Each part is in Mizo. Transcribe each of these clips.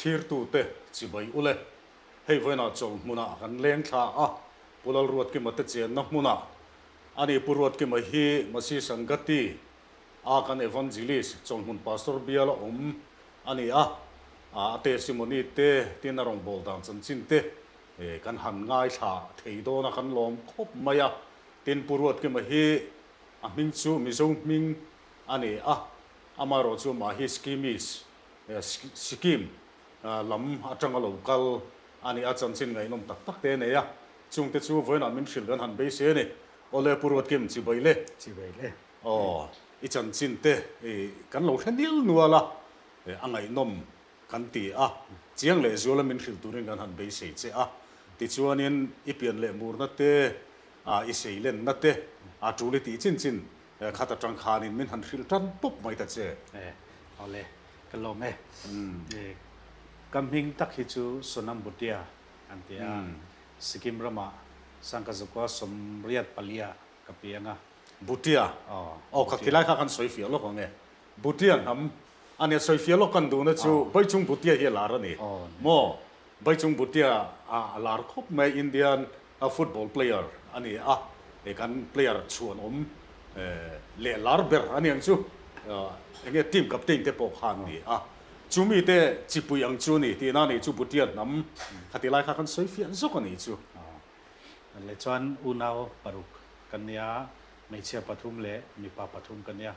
Thlirtute chibai ule. Hei vawiinah chawlhmunah kan leng thla a, Pu Lalruatkima te chenna hmunah a ni. Pu Ruatkima hi Masi Sangati a kan Evangelist, chawlhmun Pastor biala awm a ni a, a testimony te tin a rawngbâwl dan chanchin te kan han ngaithla thei dawn a, kan lawm khawp mai a. Tin, Pu Ruatkima hi a hming chu Mizo hming a ni a, amaherawh chu amah hi Skimese, Sikkim lam atanga lo kal a ni a, chanchin ngaihnawm tak tak te a nei a, chungte chu vawiinah min hrilh kan han beisei a ni. Awle Pu Ruatkim, chibai le. Chibai le. Aw, i chanchin te kan lo hre nil nual a, a ngaihnawm kan ti a, chiang leh zuala min hrilh turin kan han beisei che a, tichuanin i pian leh murna te, i seilenna te, a tul i tih chin chin Khat atang khanin min han hrilh tan pawp mai ta che. E, awle, ka lawm e. E, ka hming tak hi chu Sonam Bhutia an ti a, Sikkim ramah Sangkazukua 84 ah ka piang a. Bhutia? Aw, Aw, kha khilai kha kan sawi fiah lawk ang e. Bhutia hnam a nia, sawi fiah lawk kan duhna chu Baichung Bhutia hi a lar a ni maw? Baichung Bhutia a lar khawp mai, Indian A football player a ni a, he kan player chhuanawm leh lar ber a ni ang chu. Enge team captain te pawh kha an ni a, chu mite chipui ang chu a ni tihna a ni chu Bhutia hnam khati lai kha kan sawi fiah zawk a ni chu. Leh chuan unau paruk kan nia, hmeichhia pathum leh mipa pathum kan nia.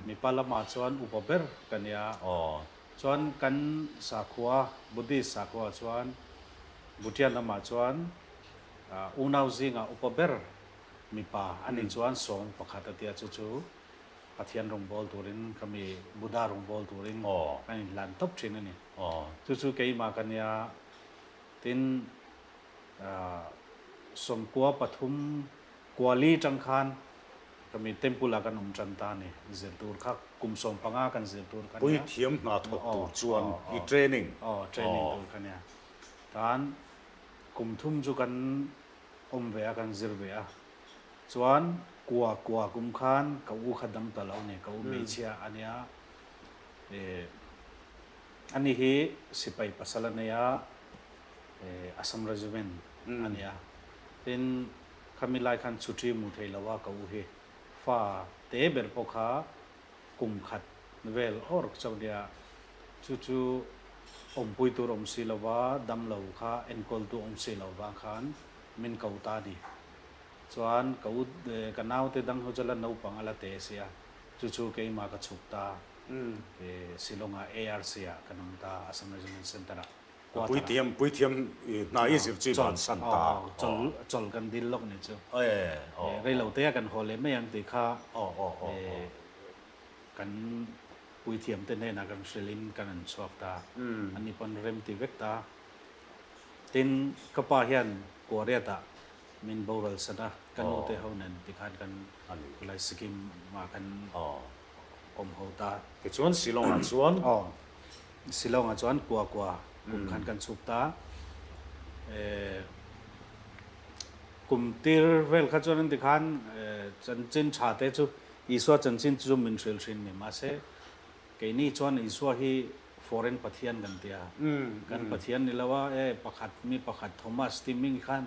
Mipa lamah chuan upa ber ka nia. Chuan kan sakhua, Buddhist sakhua chuan Bhutia lamah chuan unau zingah upa ber mipa a nih chuan sawng pakhat a tia chu chu Pathian rawngbâwl turin ka mi Buddha rawngbâwl turin kan inhlan tawp thin a ni. Chu chu keimah ka nia tin 93 kuali tang khan ka mi temple ah kan awm tan ta a ni. Zir tur kha kum 15 kan zir tur kha nia. Puithiam hna thawk tur chuan i training. Aw training tur kha nia. Tan kum thum chu kan awm ve a, kan zir ve a. Chuan kua kua kum khan ka u kha dam ta lo a ni, ka u hmeichhia a nia. Eh ani hi sipai pasal a nei a, eh Assam Regiment a ni a. Tin khami lai khan chhuṭi mu thei lo a ka u hi fa te ber pawh kha kum khat vel awr chauh nia, chu chu awmpui tur awm si lova, damlo kha enkawltu awm si lo vang khan min ko ta a ni. Chuan ka u ka naute dang ho chu la naupang a la te sia, chu chu keimah ka chhuk ta, Shillong-ah ARC ah kan awm ta, Assam Regiment Centre-ah. Puithiam puithiam hna i zir chu i bansan ta. Chawl chawl kan dil lawk ni chu. Rei lo te a kan haw leh mai ang tih kha kan puithiam te hnenah kan hrilh in kan an chhuak ta. An ni pawn rem ti vek ta. Tin ka pa hian Kuariat ah min boral san a, ka nu te ho nen tikhan kan khulai Sikkim ah kan awm ho ta. Tichuan Shillong ah chuan. Aw, Shillong ah chuan kua kua kum khan kan chhuk ta. Kum tir vel kha chuan an ti khan chanchin tha te chu Isua chanchin chu min hrilh thin ni. Mahse keini chuan Isua hi foreign Pathian kan ti a. Kan Pathian ni lo a, e pakhat mi pakhat Thomas tih hming khan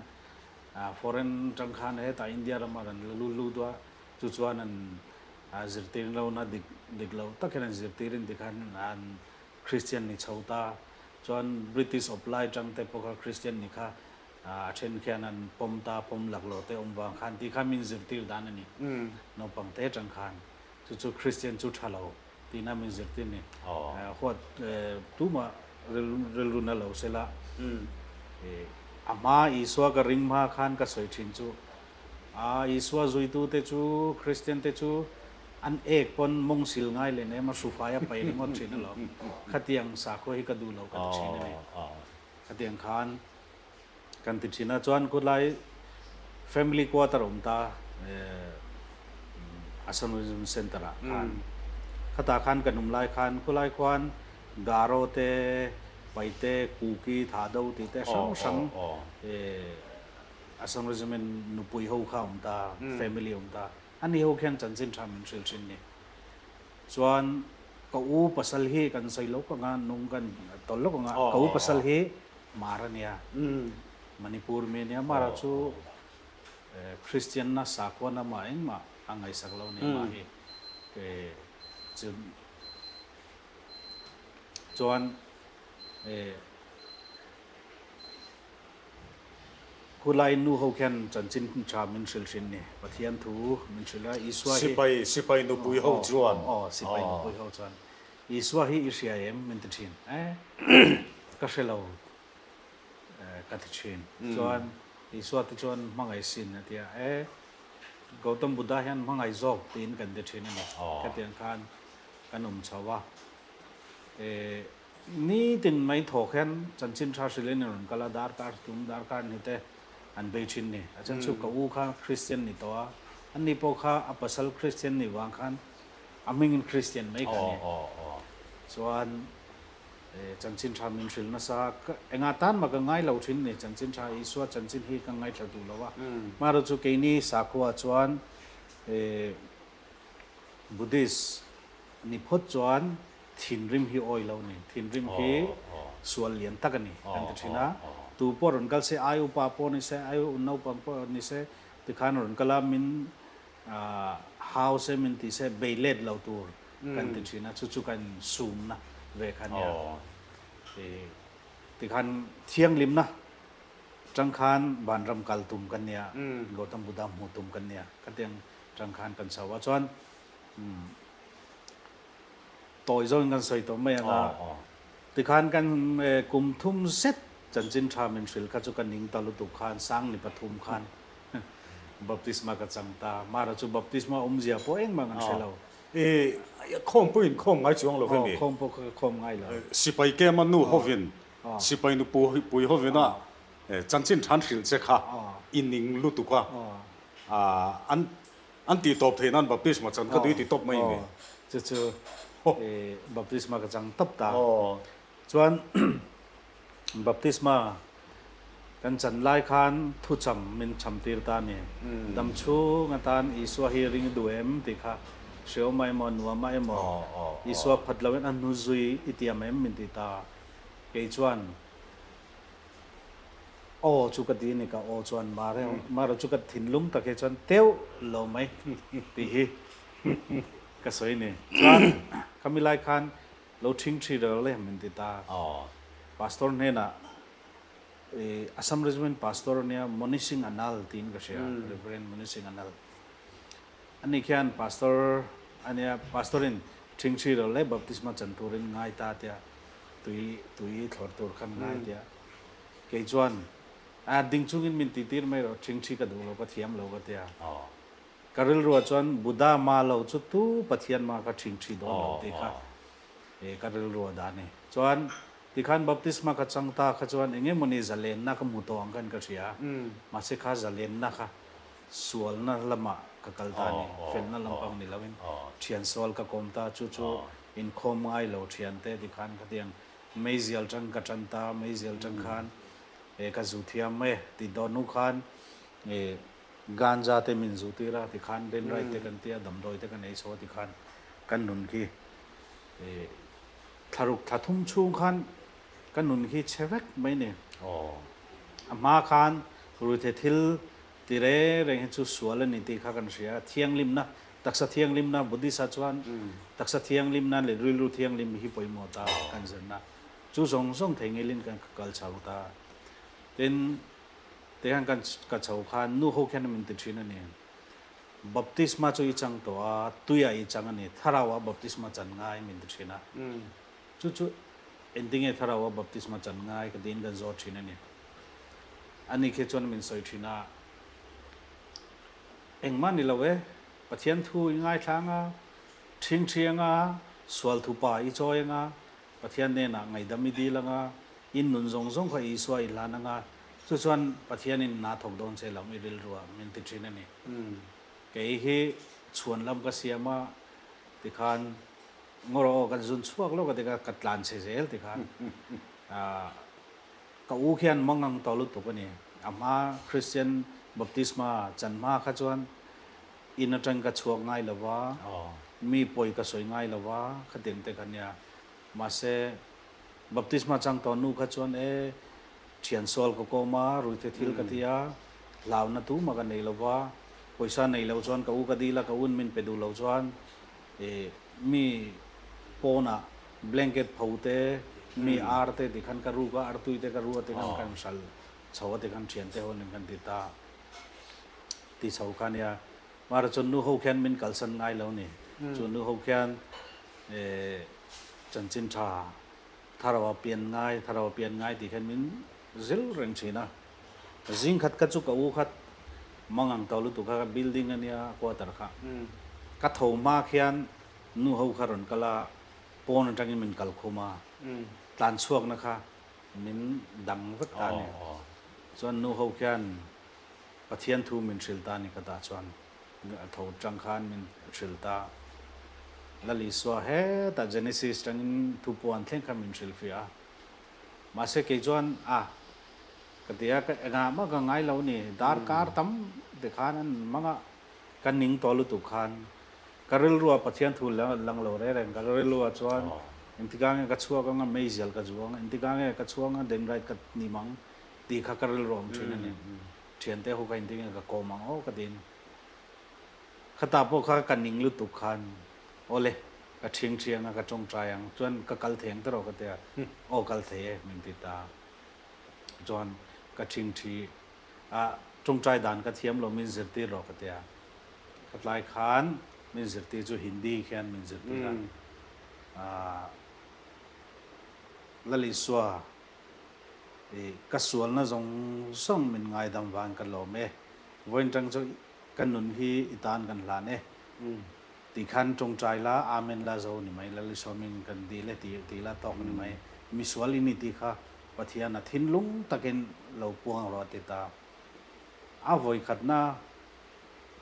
foreign atang khan hetah India ramah rawn la lut lut a, chu chuan an A zirtir lohna dik dik lo tak hian an zirtir in tikhan an Christian ni chho ta. Chuan British awp lai tang te pawh kha Christian ni kha a then khian an pawm ta, pawm lak lo te awm vang khan tih kha min zirtir dan a ni. Naupang te tang khan chu chu Christian chu tha lo tihna min zirtir ni. Huat tumah rilru na lo sela a hma Isua ka ring hma khan ka sawi thin chu A Isua zuitute chu Kristiante chu an ek pawn mawng sil ngai leh nem a hrufai a pai ringawt thin alawm. Khatiang sakhua hi ka duh lo ka ti thin a ni. Khatiang khan kan ti thin a, chuan khulai family quarter awm ta Assam Tourism Centre ah khan khatah khan kan awm lai khan khulai khuan Garo te, Paite, Kuki, Thado tih te hrang hrang Assam Regiment nupui ho kha awm ta, family awm ta, ani ho khian chanchin tha min hrilh thin ni. Chuan Ka u pasal hi kan sawi lawk anga nung kan tawl lawk anga ka u pasal hi Mar a nia, Manipur mi a nia, Mara chu Kristian na sakhua na mah engmah a ngaihsak lo nia mah hi chu chuan Khulai nu ho khian chanchin tha min hrilh hrin ni. Pathian thu min hrilh a, Isua hi. Sipai, sipai nupui ho chuan. Aw, sipai nupui ho chuan. Isua hi i hria em? Min ti thin. Eh, ka hre lo ka ti thin. Chuan Isua te chuan hmangaih sin a ti a, eh, Gautam Buddha hian hmangaih zawk tiin kan ti thin a ni. Khatiang khan kan awm chho a. Eh. Nitin mai thawk hian chanchin tha hrilhin a rawn kal a, darkar tum darkar ni te an bei thin ni. A chan chu ka u kha Kristian ni tawh a, ani pawh kha a pasal Kristian ni vang khan a hmingin Kristian mai kha ni. Chuan chanchin tha min hrilh nasa, engah tan mah ka ngai lo thin ni, chanchin tha Isua chanchin hi ka ngaithla duh lo a. Hmarawh chu keini sakhua chuan Buddhist ni phawt chuan thinrim hi awi lo ni, thinrim hi sual lian tak a ni kan ti thin a, tu pawh rawn kal se, ai upa pawh ni se, ai naupang pawh ni se, tikhan rawn kal a min hau se, min ti se, bei let lo tur kan ti thin a, chu chu kan sumna ve kha nia. Tikhan thianghlimna tangkhan vanram kal tum kan nia, Gautam Buddha hmuh tum kan nia, khatiang tangkhan kan chho a, chuan Tawi zawngin kan sawi tawh mai ang a, tikhan kan kum thum zet chanchin tha min hrilh kha chu ka ning ta lutuk khan Sangni pathum khan baptisma ka chang ta. Mara chu baptisma awmzia pawh engmah kan hre lo. I khawmpuiin khawm ngai chuang lo vemi? Aw, khawm pawh ka khawm ngai lo. Sipai kema nu hovin, sipai nupui hovin a chanchin than hrilh che kha i ning lutuk a, an An tih tawp theih nan baptisma chan ka tui ti tawp mai ni. Aw, chu chu baptisma ka chang tawp ta. Chuan baptisma kan chan lai khan thucham min cham tir ta ni. Dam chhung atan Isua hi ring duh em tih kha hreawm a emaw nuam a emaw Isua phat loin a hnu zui i tiam em min ti ta. Kei chuan Aw chu ka ti a ni ka aw chuan mare mara chu ka thinlung tak hi chuan teuh lo mai tih hi ka sawi ni. Chuan khami lai khan lo ṭhing ṭhi rel le min ti ta. Pastor hnenah i Assam Regiment Pastor ania Moni Singh Anal tiin ka hria, Reverend Moni Singh Anal. Ani khian Pastor ania Pastor in ṭhing ṭhi rel le baptisma chan turin ngai ta tia tui tui thlawr tur khan ngai tia. Kei chuan, A ding chungin min tihtir mai rawh, ṭhingṭhi ka duh lo, ka thiam lo ka ti a. Ka rilruah chuan Buddha ma lo chu tu Pathian ma ka ṭhingṭhi dawn lo tih kha ka rilruah dah a ni. Chuan, tikhan baptisma ka chang ta kha chuan eng emawni zalenna ka hmu tawh ang khan ka hria a, mahse kha zalenna kha sualna lamah ka kal ta a ni, felna lampang ni loin ṭhian sual ka kawm ta, chu chu inkhawm ngai lo ṭhiante tikhan khatiang Meizial tang ka tan ta, meizial tang khan e ka zu thiam e ti dawn nu khan e ganja te min zu tir a ti khan dendrite te kan tia damdawi te kan ei chho a ti khan kan nun khi e thlaruk thla thum chhung khan ka nun khi chhe vek mai ni. A hma khan ruithe thil ti reng reng hi chu sual a ni tih kha kan hria a, thianghlimna Taksa thianghlimna, Buddhist-ah chuan taksa thianghlimna leh rilru thianghlim hi pawimawh ta kan zirna. Chu zawng zawng thei ngelin kan kal chho ta. Tin, tikhan kan ka chho khan nu ho khian min ti thin a ni. Baptisma chu i chang tawh a, tuiah i chang a ni, thlarauah baptisma chan ngai min ti thin a. Chu chu engtinge thlarauah baptisma chan ngai ka tiin kan zawt thin a ni. Ani khi chuan min sawi thin a. Engmah ni lo e, Pathian thu i ngaithla anga, ṭhingṭhi anga, sual thupa i chawi anga, Pathian hnenah ngaihdam i dil anga, in nun zawng zawng kha Isua i hlan anga, chu chuan Pathianin na thawk dawn che lam i rilruah min ti ṭhin a ni. Kei hi chhuan lam ka siam a, tikhan ngawrawh aw kan zun chhuak lawk a tikha ka tlan chhe zel tikhan Ka u khian mangang tawh lutuk a ni. A hma Christian baptisma chan hma kha chuan in atang ka chhuak ngai lo va, Mi pawi ka sawi ngai lo a, khatiang te kha nia. Mahse, baptisma chang tawh nu kha chuan e, thian sual ka kawm a, ruite thil ka ti a, hlauna tumah ka nei lo va, pawisa nei lo chuan ka u ka dil a, ka un min pe duh lo chuan e, mi pawnah blanket pho te, mi ar te ti khan ka ruk a, artui te ka ru a ti khan kan hral chho a ti khan thiante ho nen kan ti ta ti chho kha nia. Mara chuan nu ho khian min kalsan ngai lo ni. Chu nu ho khian chanchin tha thlarau a pian ngai, thlarau a pian ngai tih khian min zil reng thin a. Zing khat kha chu ka u khat mangang tawh lutuk kha building a nia quarter kha. Ka tho hma khian nu ho kha rawn kal a, pawn atangin min kal khum a, tlan chhuakna kha min dang vek ta a ni. Chuan nu ho khian Pathian thu min hrilh ta ni ka tah chuan a tho tang khan min hrilh ta. Lal Isua hetah Genesis tangin thu puan thleng kha min hrilh fiah a. Mahse kei chuan a ka ti a, ka engah mah ka ngai lo ni, darkar tam te khan an hmang a, ka ning tawh lutuk khan ka rilrua Pathian thu lang lo reng reng, ka rilrua chuan engtikah nge ka chhuak anga meizial ka zu ang, engtikah nge ka chhuak anga dengrite ka hnim ang tih kha ka rilru awm thin a ni. Thiante ho ka inti nge ka kawm ang aw ka tiin. Khatah pawh kha ka ning lutuk khan awle ka thiang thiang a ka tawngtai ang chuan ka kal thei ang tawh ka tia aw kal thei e min ti ta. Chuan ka thing thi a tawngtai dan ka thiam lo min zirtir rawh ka tia. Khatlai khan min zirtir chu Hindi khian min zirtir a. Lal Isua I ka sualna zawng zawng min ngaidam vang ka lawm e, vawiin tang chu ka nun hi i tan kan hlan e tih khan tawngtai la, Amen la zo ni mai, Lal Isua min kan dil e tih la tawk ni mai, misual i ni tih kha Pathian a thinlung takin lo puang rawh a ti ta. A vawikhatna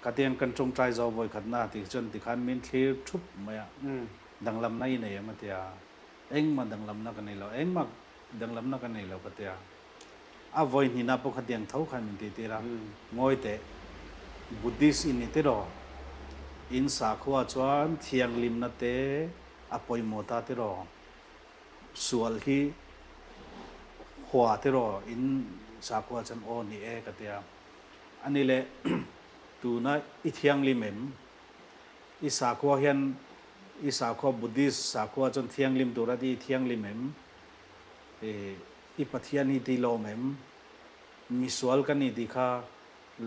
ka tiang kan tawngtai zo vawikhatna tih chuan tikhan min thlir thup mai a, danglamna i nei em a ti a. Engmah danglamna ka nei lo, engmah danglamna ka nei lo ka ti a. A vawi hnihna pawh khatiang tho khan min tihtir a, Ngawi teh, Buddhist i ni tiraw? In sakhua chuan thianghlimna te a pawimawh ta tiraw? Sual hi hua tiraw in sakhua chuan aw ni e ka ti a. Ani leh tuna i thianghlim em? I sakhua hian i sakhua Buddhist sakhua chuan thianghlim tur a ti i thianghlim em? I Pathian hi ti lawm em? Misual ka ni tih kha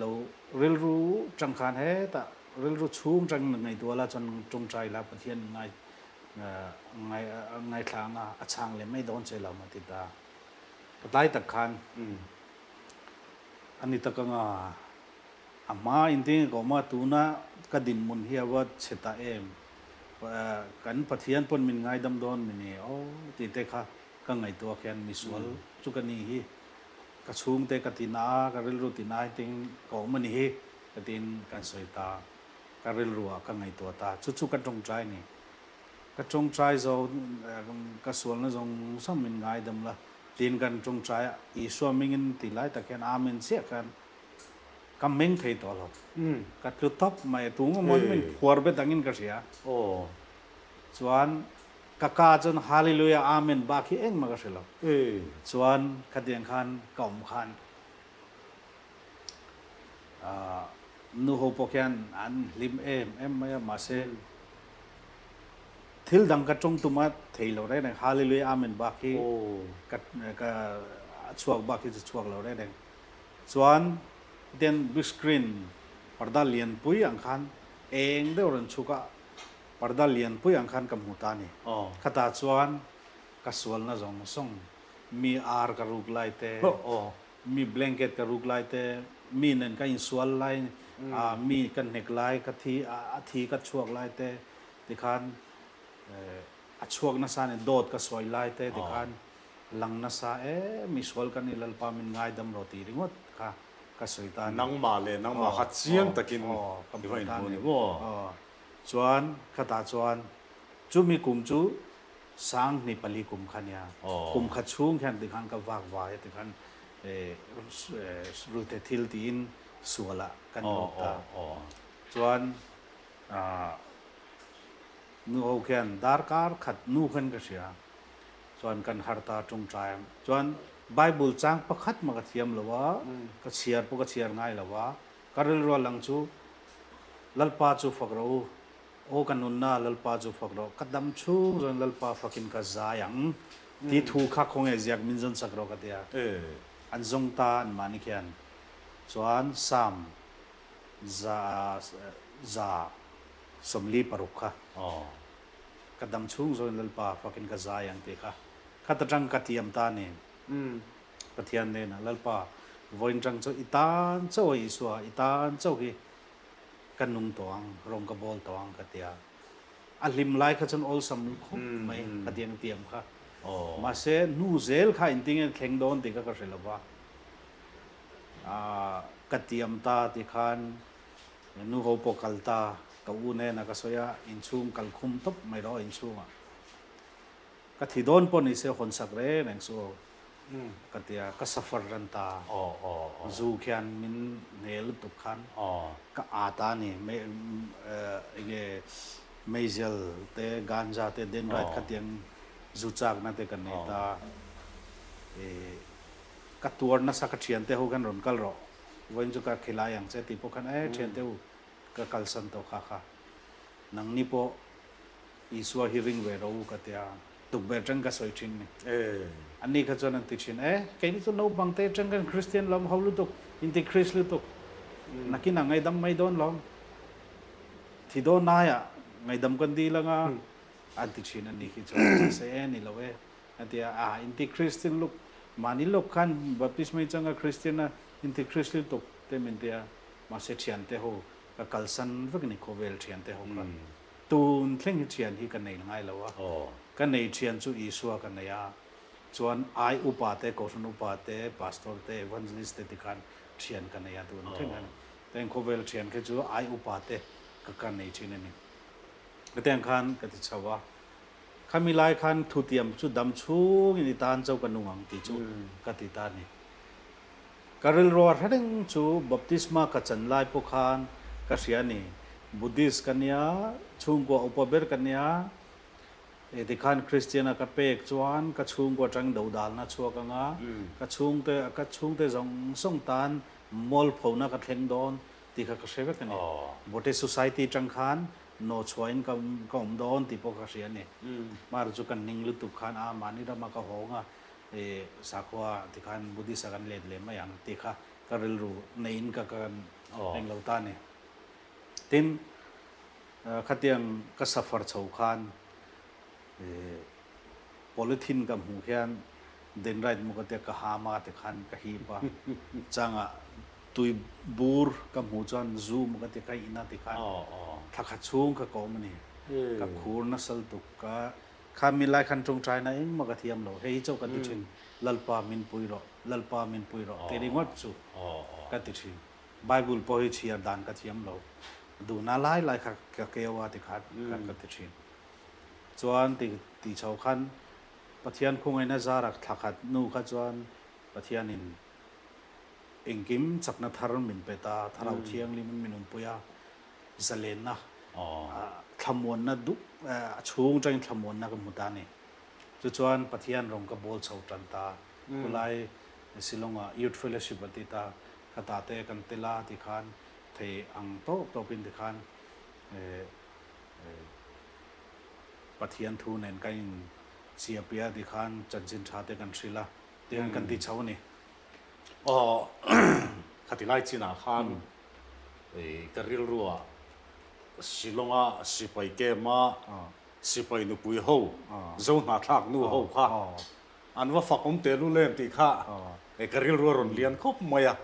lo rilru tang khan hetah rilru chhung tang ngaihtuah la chuan tawngtai la Pathian ngai ngai ngaithla anga a chhang leh mai dawn che lo maw ti ta. Ka tlai tak khan a ni tak anga. A hma inti ka awm a, tuna ka dinhmun hi a va chhe ta em? Kan Pathian pawn min ngaidam dawn mi ni aw tih te kha ka ngaihtuah khian misual chu ka ni hi, ka chhungte ka ti na a, ka rilru ti na hitin ka awm a ni hi ka tiin kan sawi ta, ka rilru ah ka ngaihtuah ta, chu chu ka tawngtai a ni. Ka tawngtai zo, ka sualna zawng zawng min ngaidam la tiin kan tawngtai a, Isua mingin ti lai tak hian Amen chiah khan Ka meng thei tawh lo. Ka tlu tawp mai. Tunga maw min phuar bet angin ka hria. Chuan ka ka chuan Hallelujah Amen bak hi engmah ka hre lo. Chuan khatiang khan ka awm khan nu ho pawh khian an hlim em em mai a mahse thil dang ka tawng tum a thei lo reng reng Hallelujah Amen bak hi ka ka chhuak bak hi chu chhuak lo reng reng. Chuan hetiang big screen parda lianpui ang khan eng deuh rawn chhuk a, parda lianpui ang khan ka hmu ta a ni. Khatah chuan ka sualna zawng zawng, mi ar ka ruk lai te, mi blanket ka ruk lai te, mi nen ka insual lai, mi ka hnek lai, ka thi a thi ka chhuak lai te tikhan a chhuak nasa a ni, dawt ka sawi lai te tikhan Lang nasa e, misual kan i Lalpa min ngaidam rawh tih ringawt kha ka sawi ta a ni. Nangmah leh nangmah kha chiang takin i va inhmu a ni maw? Chuan khatah chuan chumi kum chu 2004 kum kha nia, kum khat chhung khian tikhan ka vak vai a tikhan rute thil tiin sualah kan lut ta. Chuan. Nu ho khian darkar khat nu khan ka hria chuan kan har ta tawngtai ang. Chuan Bible chang pakhat mah ka thiam lo a, ka chhiar pawh ka chhiar ngai lo a, ka rilru a lang chu Lalpa chu fak rawh u, aw ka nunna Lalpa chu fak rawh, ka dam chhung zawng Lalpa fakin ka zai ang tih thu kha khawnge ziak min zawn sak rawh ka ti a. An zawng ta anmahni khian chuan Psalm 146 kha ka dam chhung zawin Lalpa fakin ka zai ang tih kha khat atang ka tiam ta a ni. Pathian hnenah Lalpa vawiin tang chu i tan chauh a Isua i tan chauh hi ka nung tawh ang, rawng ka bawl tawh ang ka ti a. A hlim lai kha chuan awlsam khawp mai ka ti ang tiam kha. Mahse hnu zel kha engtinge thleng dawn tih kha ka hre lo va. Ka tiam ta ti khan nu ho pawh kal ta, ka u nena ka sawi a, inchhung kal khum tawp mai rawh inchhungah. Ka thi dawn pawh ni se hawn sak reng reng chu ka ti a, ka suffer ran ta. Zu khian min hne lutuk khan ka at a ni, enge meizial te ganja te dendrite khatiang zu chakna te ka nei ta. Ka tuar nasa ka thiante ho khan rawn kal rawh, vawiin chu ka khilai ang che tih pawh khan e thiante u ka kalsan tawh kha kha nangni pawh Isua hi ring ve rawh u ka tia tukverh tang ka sawi thin ni. Anni kha chuan an ti thin e keini chu naupang te tang kan Kristian lawm ho lutuk inti Kris lutuk nakin ah ngaidam mai dawn lawm thi dawn aiah ngaidam kan dil anga an ti thin anni khi chuan mahse e ni lo e. A ti a, a inti Kristian luk, mahni lawk khan baptisma hi changa Kristian a inti Kristian lutuk te min ti a, mahse thiante ho ka kalsan vek a ni khawvel thiante ho kha. Tun thleng hi thian hi ka nei ngai lo a, ka nei thian chu Isua ka nei a, chuan ai upa te, Kohhran upa te, Pastor te, Evangelist te ti khan thian ka nei a tun thleng hian. Teng khawvel thian khi chu ai upa te ka ka nei thin a ni. Hetiang khan ka ti chho a. Khami lai khan thutiam chu dam chhungin i tan chauh ka nung ang tih chu ka ti ta a ni. Ka rilru a hre reng chu baptisma ka chan lai pawh khan ka hria a ni. Buddhist ka nia, chhungkua upa ber ka nia, tikhan Christian a ka pek chuan ka chhungkua atangin dodalna chhuak ang a, ka chhungte ka chhungte zawng zawng tan mualphona ka thleng dawn tih kha ka hre vek a ni. Buddhist society atang khan Naw chhuahin ka ka awm dawn tih pawh ka hria a ni. Hmar chu kan ning lutuk khan a mahni rama ka hawng a, ih sakhua tikhan Buddhist a kan let leh mai ang tih kha ka rilru neiin ka ka eng lo ta a ni. Tin, khatiang ka suffer chho khan ih polythene ka hmuh hian dendrite maw ka tia ka ham a tikhan ka hip a, changah Tui bur ka hmuh chuan zu maw ka ti ka in a ti khan thla khat chhung kha ka awm a ni. Ka khur nasa lutuk ka kha mi lai khan tawngtaina engmah ka thiam lo hei hi chauh ka ti thin Lalpa min pui rawh Lalpa min pui rawh ti ringawt chu ka ti thin. Bible pawh hi chhiar dan ka thiam lo duhna lai lai kha ka keu a ti khan ka ti thin. Chuan ti ti chho khan Pathian khungaihna zarak thla khat hnu kha chuan Pathianin Engkim chakna thar min pe ta, Thlarau Thianghlim min awmpui a, zalenna, thlamuanna duh, a chhung atangin thlamuanna ka hmu ta a ni. Chu chuan Pathian rawng ka bawl chho tan ta, khulai Shillong-ah Youth Fellowship a ti ta, ka tate kan tel a tikhan thei ang tawp tawpin tikhan Pathian thu nen kan inchiapia tikhan chanchin tha te kan hrilh a, tiang kan ti chho a ni. Aw, khati lai chinah khan ka rilruah Shillong-a sipai camp-a sipai nupui ho, zo hnahthlak nu ho kha an va fak awm teh lul em tih kha ka rilru a rawn lian khawp mai a,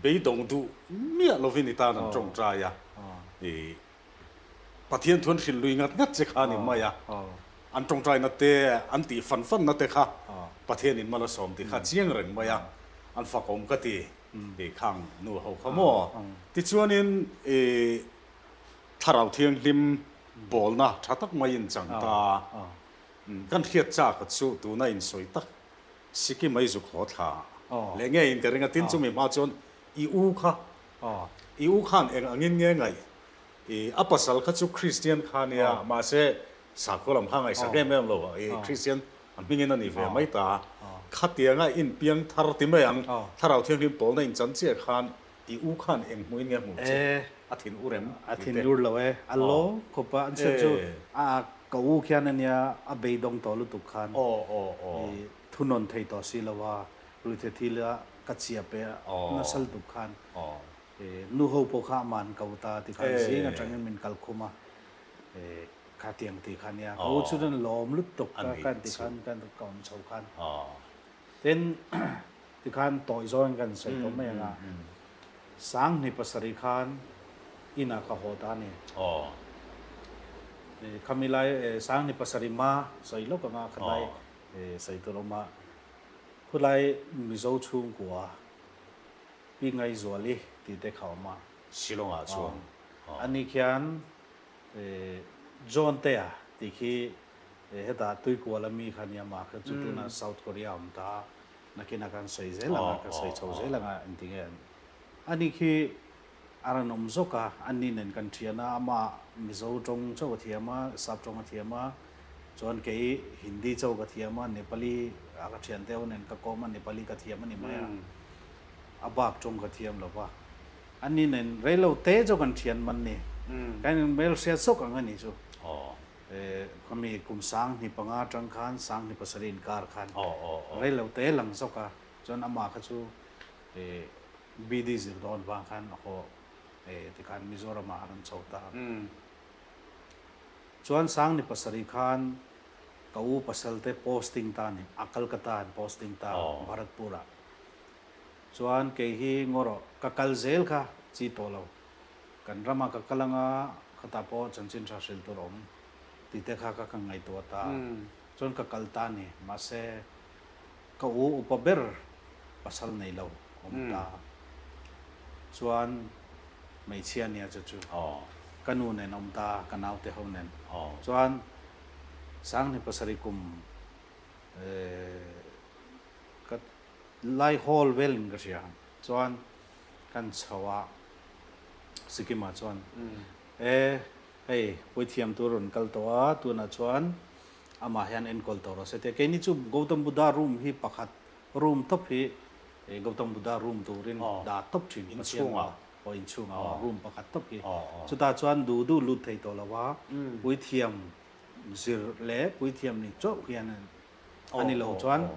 beidawng duh miah lovin i tan an tawngtai a, Pathian thu an hrilh lui ngat ngat che kha a ni mai a, an tawngtaina te, an tih fan fanna te kha Pathianin mal a sawm tih kha a chiang reng mai a, an fakawm ka ti tih khang nu ho kha maw. Tichuanin i Thlarau Thianghlim bawlna tha tak maiin chang ta, kan hriat chak chu tuna insawi tak Sikkim mai zuk haw thla leh ngeiin ka ring a, tin chumi hma chuan i u kha, i u khan eng angin nge ngaih? I a pasal kha chu Kristian kha nia, mahse Sakhua lam kha ngaihsak em em lo a, i Kristian a hmingin a ni ve mai ta a. Khatianga inpiang thar ti mai ang, Thlarau Thianghlim pawlna inchan chiah khan i u khan eng hmuhin nge hmuh che? A thin ur em? A thin ur lo e, a lawm khawp a, an chhan chu a ka u khian a nia a beidawng tawh lutuk khan i thunawn thei tawh si lo a, ruihtheih thil a ka chiap e nasa lutuk khan nu ho pawh kha aman ko ta ti khan zing atangin min kal khum a. Kha tiang tih kha nia ka u chu chuan lawm lutuk ka kan ti khan kan ka awm chho khan tin tikhan tawi zawngin kan sawi tawh mai ang a Sanghni pasarih khan inah ka haw ta a ni khami lai Sanghni pasarih hma sawi lawk anga khatlai sawi tur a awm a khulai Mizo chhungkua Pi Ngaihzuali tih te kha a awm a. Shillong ah chuan. Ani khian John te a tih khi hetah Tuikual a mi kha nia mah kha chu tunah South Korea a awm ta a, nakinah khan sawi zel ang a, ka sawi chho zel ang a engti nge ani khi a rawn awm zawk a, ani nen kan thian a, amah Mizo tawng chauh a thiam a, Sap tawng a thiam a, chuan kei Hindi chauh ka thiam a, Nepali a ka thian te ho nen ka kawm a, Nepali ka thiam a ni mai a, a bak tawng ka thiam lo va. Ani nen reilo te chu kan thian man ni. Kan in hmel hriat sawk ang a ni chu. Khami kum 2005 atang khan 2007 inkar khan reilo te lang zawk a, chuan amah kha chu BD zir dawn vang khan a haw tikhan Mizoram ah a rawn chho ta. Chuan 2007 khan ka u pasal te posting ta a ni, a Calcutta an posting ta Bharatpur ah. Chuan kei hi ngaw rawh, ka kal zel kha chi tawh lo. Kan rama ka kal anga khatah pawh chanchin tha hrilh tur awm tih te kha ka ka ngaihtuah ta. Chuan ka kal ta a ni. Mahse, ka u upa ber pasal nei lo awm ta. Chuan hmeichhia nia chu chu ka nu nen awm ta, ka naute ho nen. Chuan 2007 kum ka Lai hawl vel in ka hria. Chuan kan chho a, Sikkim ah chuan e hei puithiam tur rawn kal tawh a, tunah chuan amah hian enkawl tawh rawh se tia. Keini chu Gautam Buddha room hi pakhat room tawp hi Gautam Buddha room turin dah tawp thin Pathian aw inchhungah aw room pakhat tawp hi. Chutah chuan duh duh lut thei tawh lo a, puithiam zir leh puithiam ni chauh hian A ni lo chuan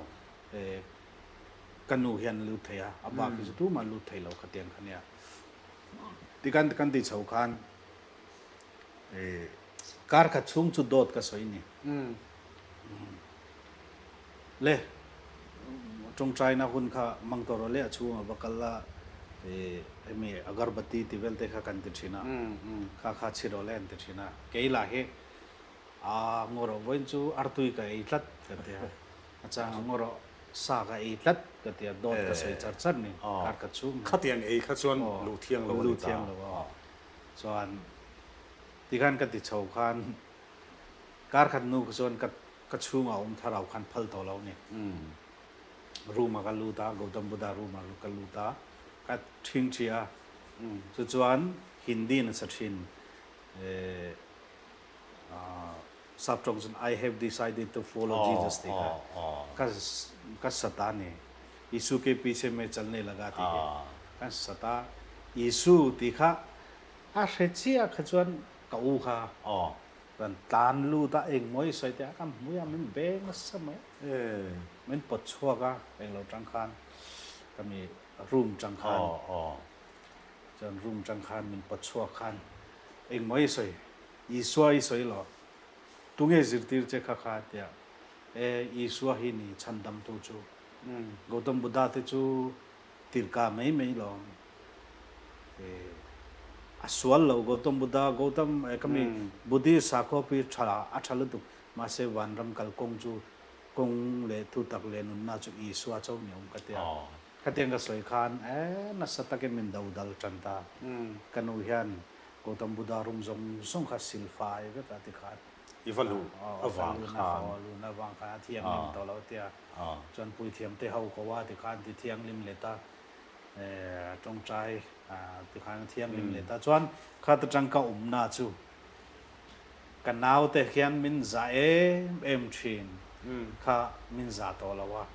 ka nu hian a lut thei a, a bak hi chu tumah lut thei lo khatiang kha nia. Tikhan kan ti chho khan kar khat chhung chu dawt ka sawi ni. Le tawngtaina hun kha mang tawh rawh le a chhungah va kal la hemi agarbati ti vel te kha kan ti thin a, kha kha chhi rawh le an ti thin a. Kei lah hi A ngaw rawh vawiin chu artui ka ei tlat ka ti a, a chang a ngaw rawh sa ka ei tlat ka ti a, dawt ka sawi char char ni kar ka chhung hian. Khatiang ei kha chuan luh thiang lo a ni ta. Luh thiang lo a, chuan tikhan ka ti chho khan kar khat nu kha chuan ka ka chhungah awm thlarau khan phal tawh lo ni. Room ah ka lut a, Gautam Buddha room ah ka lut a, ka ṭhing ṭhi a, chu chuan Hindi in a sa ṭhin. Sap tawng chuan I have decided to follow Jesus tih kha ka sat a ni. Isu ke piche me chalne laga tih hi ka sat a. Isu tih kha a hre chiah kha chuan ka u kha rawn tlan lut a, engmaw i sawi teh a, ka hmui a min be nasa mai a. Min pawt chhuak a, englo tang khan ka mi room tang khan chuan room tang khan min pawt chhuak khan engmaw i sawi Isua i sawi lo. Tunge zirtir che kha kha tia e Isua hi ni chhandamtu chu. Gautam Buddha te chu tirka mai mai lo. E a sual lo Gautam Buddha Gautam e ka mi Buddhist sakhaw pi tha a tha lutuk mahse vanram kalkawng chu kawng leh thutak leh nunna chu Isua chauh ni awm ka tia. Khatiang ka sawi khan e nasa takin min do dal tan ta. Ka nu hian Gautam Buddha room zawng zawng kha sil fai vek a ti khan. I va luh avang khan. Aw luh avang khan a thianghlim tawh lo tia. Chuan puithiam te ho ko a ti khan ti thianghlim leh ta tawngtai ti khan a thianghlim leh ta. Chuan khat atang ka awmna chu. Ka naute hian min za em em thin kha min za tawh lo a,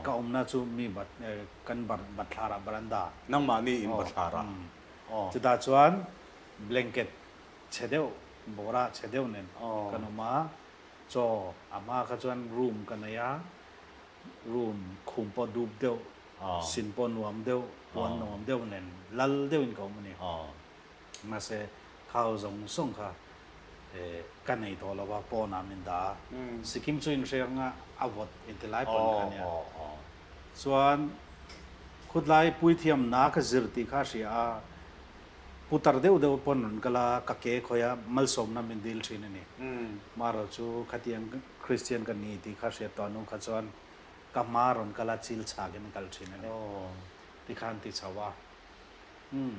ka awmna chu mi bat kan bathlarah baranda. Nangmahni in bathlarah. Chutah chuan blanket chhe deuh, bawra chhe deuh nen kan awm a, chaw a hma kha chuan room ka nei a, room khum pawh dup deuh, sin pawh nuam deuh, puan nuam deuh nen lal deuhin ka awm a ni. Mahse, khau zawng zawng kha ka nei tawh lo a, pawnah min dah a. Sikkim chu inhriang a, a vawt inti lai pawn kha nia. Chuan khutlai puithiamna ka zir tih kha a hria a, putar deuh deuh pawn rawn kal a, ka ke khawih a, malsawmna min dil thin a ni. Marawh chu khatiang Kristian ka ni tih kha hriat tawh hnu kha chuan ka hma rawn kal a, chil chhakin a kal thin a ni. Tikhan ti chho a. Umm.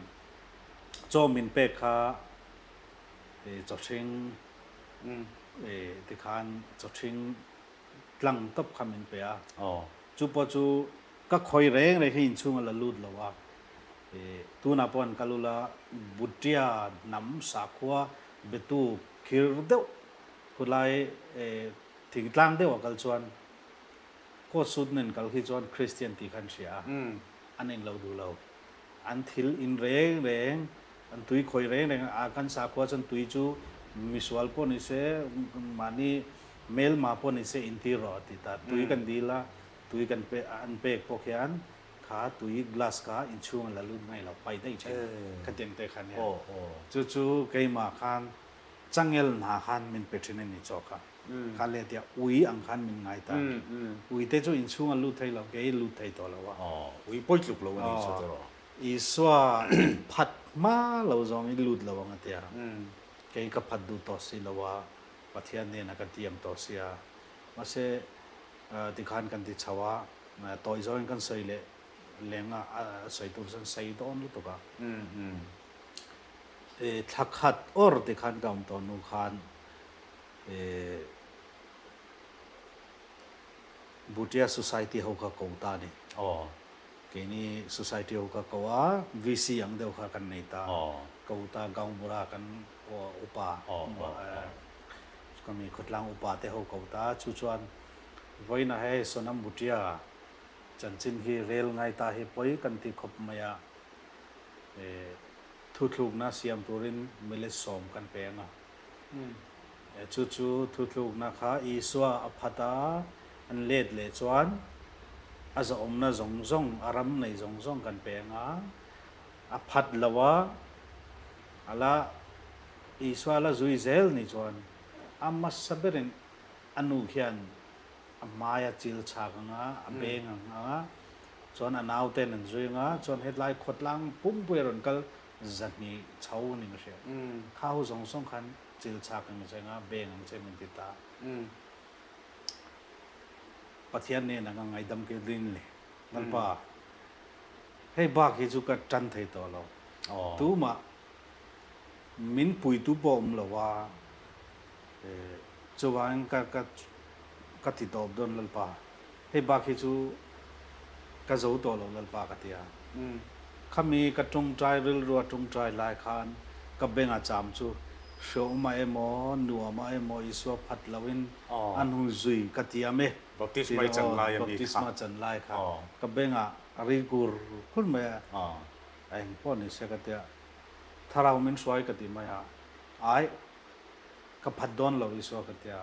Chaw min pek kha chaw hring tikhan chaw hring tlang tawp kha min pe a. Chu pawh chu ka khawi reng reng hi inchhung a la lut lo a. Tunah pawh an kal ula Butia hnam sakhua betu khir deuh khulai thingtlang deuh a kal chuan coat suit nen kal khi chuan Christian tih kha an hria a, an englo duh lo. An thil in reng reng, an tui khawi reng reng a, kan sakhua chuan tui chu misual pawh ni se, mahni hmelma pawh ni se intir rawh a ti ta. Tui kan dil a, tui kan pe, an pek pawh khian kha tui glass kha inchhung a la lut ngai lo, pai daih thin khatiang te kha nia. Chu chu keimah khan changel hna khan min pe thin a ni chaw kha. Kha leh tia ui ang khan min ngai ta a ni. Ui te chu inchhung a lut thei lo, kei lut thei tawh lo a. Ui pawi tluk lo a ni chu tawh. Isua phat hma lo zawng i lut lo ang a tia. Kei ka phat duh tawh si lo a, Pathian hnenah ka tiam tawh sia. Mahse tikhan kan ti chho a, tawi zawngin kan sawi leh leng a, a sawi tur chuan sei dawn lutuk a. Thla khat awr tikhan ka awm tawh hnu khan Bhutia Society ho kha ko ta a ni. Keini Society ho kha ko a, VC ang deuh kha kan nei ta. Ko ta Gaungbura kan upa, kami khawtlang upa te ho ko ta. Chu chuan vawiin ah hei Sonam Bhutia chanchin hi rel ngai ta hi pawi kan ti khawp mai a. Thuthlukna siam turin mile sawm kan peng a. Chu chu thuthlukna kha Isua a phat a, an let leh chuan a zahawmna zawng zawng, a ram nei zawng zawng kan peng a, a phat lo a, a la Isua a la zui zel ni chuan a hmasa berin a nu khian a hmai a chil chhak ang a, a beng ang a, chuan a nauten an zui ang a, chuan hetlai khawtlang pumpui a rawn kal 200 chho ni ka hria. Kha ho zawng zawng khan chil chhak ang che nga, beng ang che min ti ta. Pathian nen anga ngaidam ke din le. Lalpa, hei bak hi chu ka tan thei tawh lo. Tumah min puitu pawh awm lo a, chuvangin ka ka ka ti tawp dawn Lalpa. Hei bak hi chu ka zo tawh lo Lalpa ka ti a. Khami ka tawngtai rilrua tawngtai lai khan ka beng a cham chu hreawm ah emaw nuam ah emaw Isua phat loin a hnu zui ka tiam e. Baptisma i chan lai a mi kha. Baptisma chan lai kha ka beng ah a ri kur kur mai a. A eng pawh ni se ka tia. Thlarau min hruai ka ti mai a. Ai ka phat dawn lo Isua ka tia.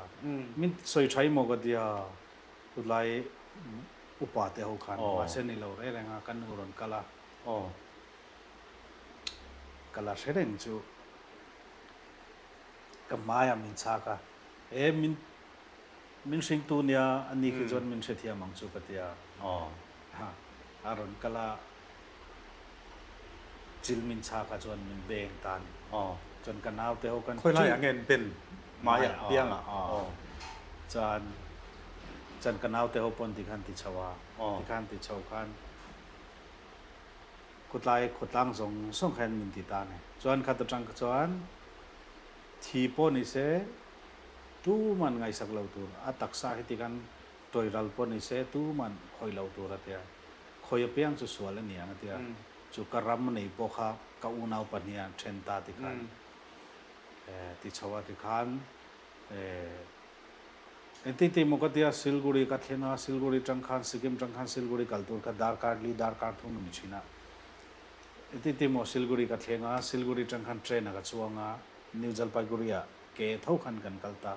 Min sawi tha i maw ka tia. Tunlai upa te ho khan mahse ni lo reng reng a ka nu rawn kal a, ka la hre reng chu ka hmaiah min chhak a, e min min hringtu nia a ni khi chuan min hrethiam ang chu ka ti a, a rawn kal a chil min chhak a chuan min beng ta a ni, chuan ka naute ho khan Khawilai ah nge an ben hmaiah piangah? Chuan chuan ka naute ho pawn tikhan ti chho a, tikhan ti chho khan khawtlai khawtlang zawng zawng khan min ti ta a ni. Chuan khat atang kha chuan thi pawh ni se tuman ngaihsak lo tur a taksa hi tikhan tawihral pawh ni se tuman khawih lo tur a tia, khawi apiang chu sual a ni ang a tia, chu ka ram nei pawh kha ka unau pahniha then ta tikhan ti chho a tikhan. Engti ti maw ka tia Silguri ka thleng a, Silguri tang khan Sikkim tang khan Silguri kal tur kha darkar li darkar thum a ni thin a. Engti ti maw Silguri ka thleng a, Silguri tang khan train ah ka chuang a, New Jalpaiguri ah ke tho khan kan kal ta.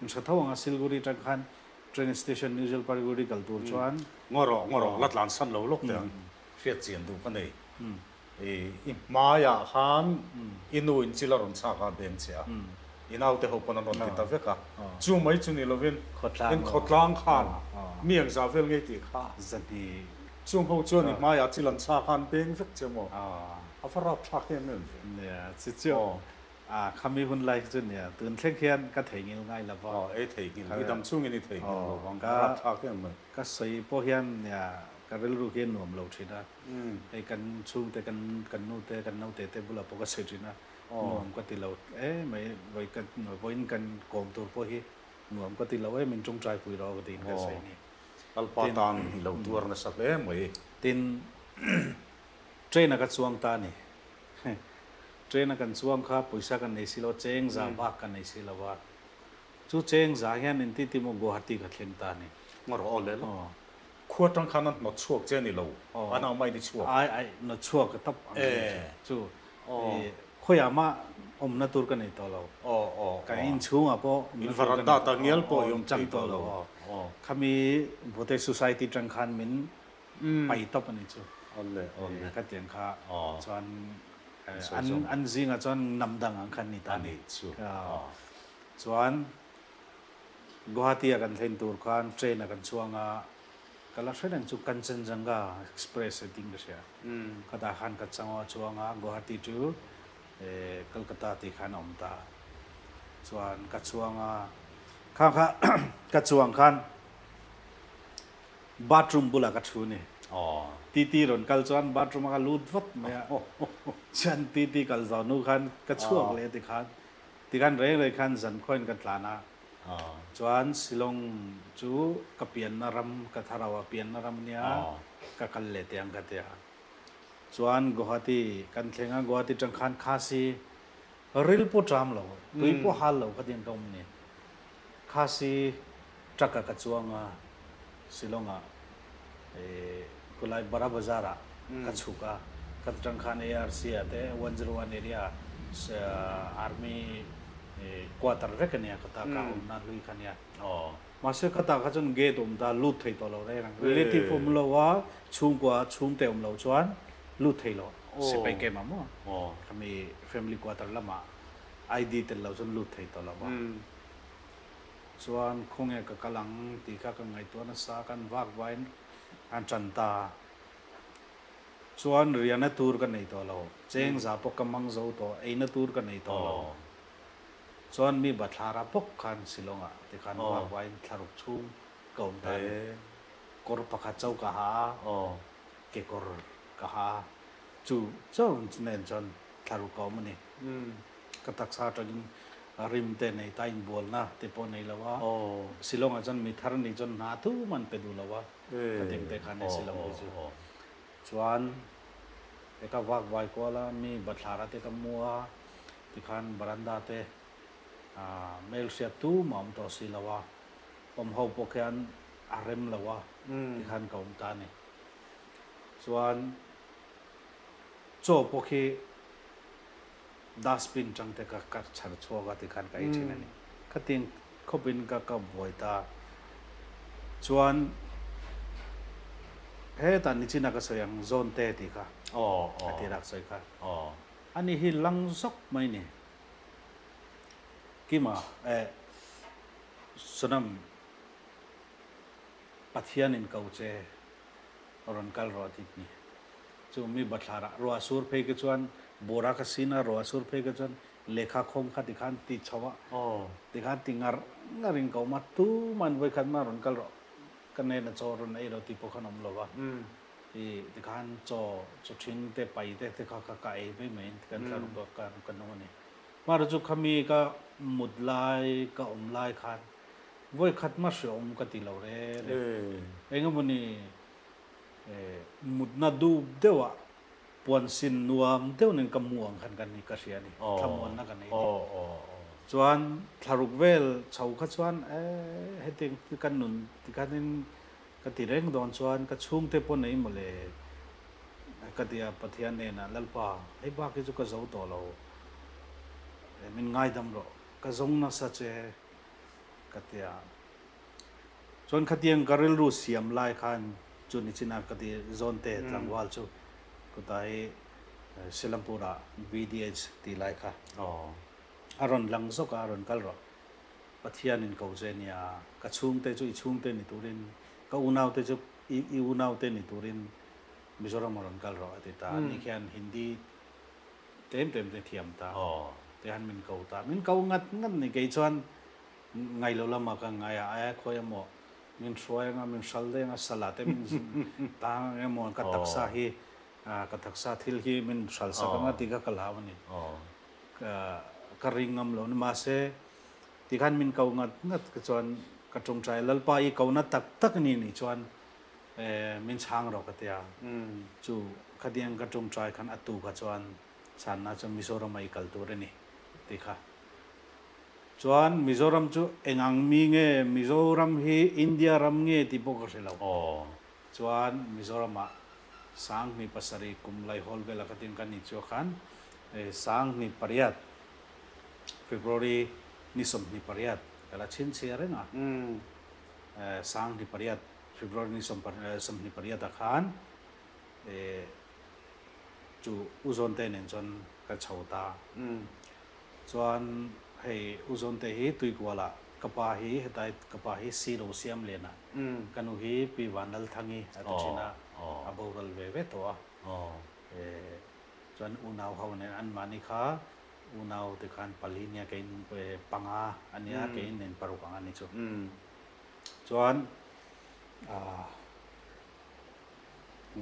In hre tho ang a, Silguri tang khan train station New Jalpaiguri kal tur chuan. Ngaw rawh, ngaw rawh, la tlan san lo lawk teh ang, hriat chian duh ka nei. I hmaiah khan i nu in chil a rawn chhak a, beng che a, i naute ho pawn an rawn ti ta vek a, chu mai chu ni lovin in khawtlang khan mi ang zah vel ngei tih kha chung ho chuan i hmaiah chil an chhak a, an beng vek che maw? A va rap thlak em em ve. Nia, chi chu a khami hun lai chu nia, tun thleng khian ka theihnghilh ngai lo va. Aw, ei theihnghilh, i dam chungin i theihnghilh lo vang, a rap thlak em mai. Ka sawi pawh hian nia, ka rilru khi a nuam lo thin a. Hei kan chhungte kan kan nute kan naute te bulah pawh ka sawi thin a, nuam ka ti lo em mai, vawi ka vawiin kan kawm tur pawh hi nuam ka ti lo em in tawngtai pui rawh ka tiin ka sawi a ni. Lalpa tan i lo tuar nasa hle mai. Tin, train a ka chuang ta a ni. Train a kan chuang kha pawisa kan nei si lo a, cheng za bak kan nei si lo a. Chu cheng za hian engti ti maw Guwahati ka thleng ta a ni. Ngaw rawh aw le lo. Khua tang khan an hnawt chhuak che a ni lo, an ang mai ni chhuak. Ai ai, hnawt chhuak ka tap ang che chu. Khawiah mah awmna tur ka nei tawh lo. Ka inchhungah pawh awmna tur ka nei tawh lo. Pawh i awm thei tawh lo. Khami Vote Society tang khan min pai tawp a ni chu. Ka tiang kha chuan an zingah chuan hnam dang ang khan ni ta a ni. Chuan Guwahati a kan thlen tur khan train a kan chuang a, ka la hre reng chu Kanchenjunga Express a tih ka hria. Khatah khan ka chang a chuang a, Guwahati chu Kolkata tih khan a awm ta. Chuan ka chuang a, kha kha ka chuang khan bathroom bulah ka thu ni. Titi rawn kal chuan bathroom a ka lut vat mai a, chuan titi kal zawh hnu khan ka chhuak leh tikhan Tikhan reng reng khan zankhuain ka tlan a, chuan Shillong chu ka pianna ram, ka thlarau a pianna ram ania ka kal leh teh ang ka ti a. Chuan Guwahati kan thleng a, Guwahati tang khan Khasi ril pawh ṭam lo, tui pawh hal lo khatiang ka awm ni. Khasi truck ah ka chuang a, Shillong ah khulai Bara Bazar ah ka chhuk a, ka tang khan ARC ah te 101 area ah army quarter vek ania ka ta ka awmna hlui kha ania. Mahse ka ta kha chuan gate awm ta lut thei tawh lo reng ang, relative awm lo a, chhungkua chhungte awm lo chuan lut thei lo, sipai camp ah maw khami family quarter lamah ID tel lo chuan lut thei tawh lo va. Chuan khawnge ka kal ang tih kha ka ngaihtuah nasa, kan vak vain an tan ta. Chuan riahna tur ka nei tawh lo, cheng za pawh ka mang zo tawh, eina tur ka nei tawh lo. Chuan mi bathlara bawk khan Shillong-ah tikhan vak vain thlaruk chhung ka awm ta a ni. Kawr pakhat chauh ka ha a, kekawr ka ha a, chu chauh nen chuan thlaruk ka awm a ni. Ka taksa atangin rim te nei ta inbualna te pawh nei lo a, Shillong ah chuan mi thar nih chuan hna thum an pe duh lo a, ka tih te khan e Shillong hi chu. Chuan e ka vak vai kual a, mi bathlar a te ka mu a, tikhan baranda te mail hriat tum a awm tawh si lo a, awm ho pawh khian a rem lo a, tikhan ka awm ta a ni. Chuan chaw pawh khi Dustbin tang te ka ka chhar chhuak a tikhan ka ei thin a ni. Khatiang khawpin ka ka buai ta. Chuan hetah nichina ka sawi ang zawn te tih kha a ti rak sawi kha. Ani hi lang zawk mai ni. Kima eh Sonam Pathianin ko che rawn kal rawh a ti ni. Chu mi bathlarah ruah sur phei ke chuan bawra ka sin a, ruah sur phei ke chuan lehkha khawm kha tikhan ti chho a, tikhan ti ngar ngar in ka awm a, tuman vawikhat mah rawn kal rawh, ka nen a chaw rawn ei rawh tih pawh khan awm lo va, i tikhan chaw chaw ṭhing te pai te te kha ka ei mai mai in kan thla ruk ka ka nung a ni. Hmar chu khami ka mut lai ka awm lai khan vawikhat mah hreawm ka ti lo reng reng. Engemawni Mutna dup deuhah puan sin nuam deuh nen ka mu ang khan ka ni ka hria a ni, thlamuanna ka nei a ni. Chuan thlaruk vel chho kha chuan e hetiang kan nun tikhanin ka ti reng dawn chuan ka chhungte pawh nei mawle ka ti a, Pathian hnenah Lalpa hei bak hi chu ka zo tawh lo, min ngaidam rawh, ka zawng nasa che ka ti a. Chuan khatiang ka rilru siam lai khan chu nichin a ka ti zawnte tlangval chu kutai Silampur-ah BDH tih lai kha a rawn lang zawk a, a rawn kal rawh. Pathianin ko che nia, ka chhungte chu i chhungte ni turin, ka unaute chu i unaute ni turin Mizoram a rawn kal rawh a ti ta. Ani khian Hindi tlem tlem te thiam ta, tihian min ko ta. Min ko ngat ngat ni kei chuan Ngai lo lama ka ngai a, aia khawi emaw min hruai anga, min hral daih anga, sala te min tang ang emaw, ka taksa hi, ka taksa thil hi min hral sak anga tih kha ka hlau a ni. Ka ring ngam lo a ni. Mahse, tikhan min ko ngat ngat ka chuan ka tawngtai a, Lalpa i kona tak tak ni nih chuan min chhang rawh ka ti a. Chu khatiang ka tawngtai khan a tu kha chuan chhanna chu Mizoram-a i kal tur a ni tih kha. Chuan Mizoram chu eng ang mi nge, Mizoram hi India ram nge tih pawh ka hre lo. Chuan Mizoramah Sanghni pasarih kum laihawl vela kha tin kan inchhuak khan Sanghni pariat, February ni 28 ka la chhinchhiah reng a, Sanghni pariat, February ni 28 ah khan chu U Zawnte nen chuan ka chho ta. Chuan hei U Zawnte hi Tuikualah ka pa hi hetai ka pa hi si lo siam len a, ka nu hi Pi Vanlalthangi a ti thin a, a boral ve ve tawh a. Chuan unau ho nen anmahni kha unau te khan pali nia kei panga a nia kei nen paruk ang a ni chu. Chuan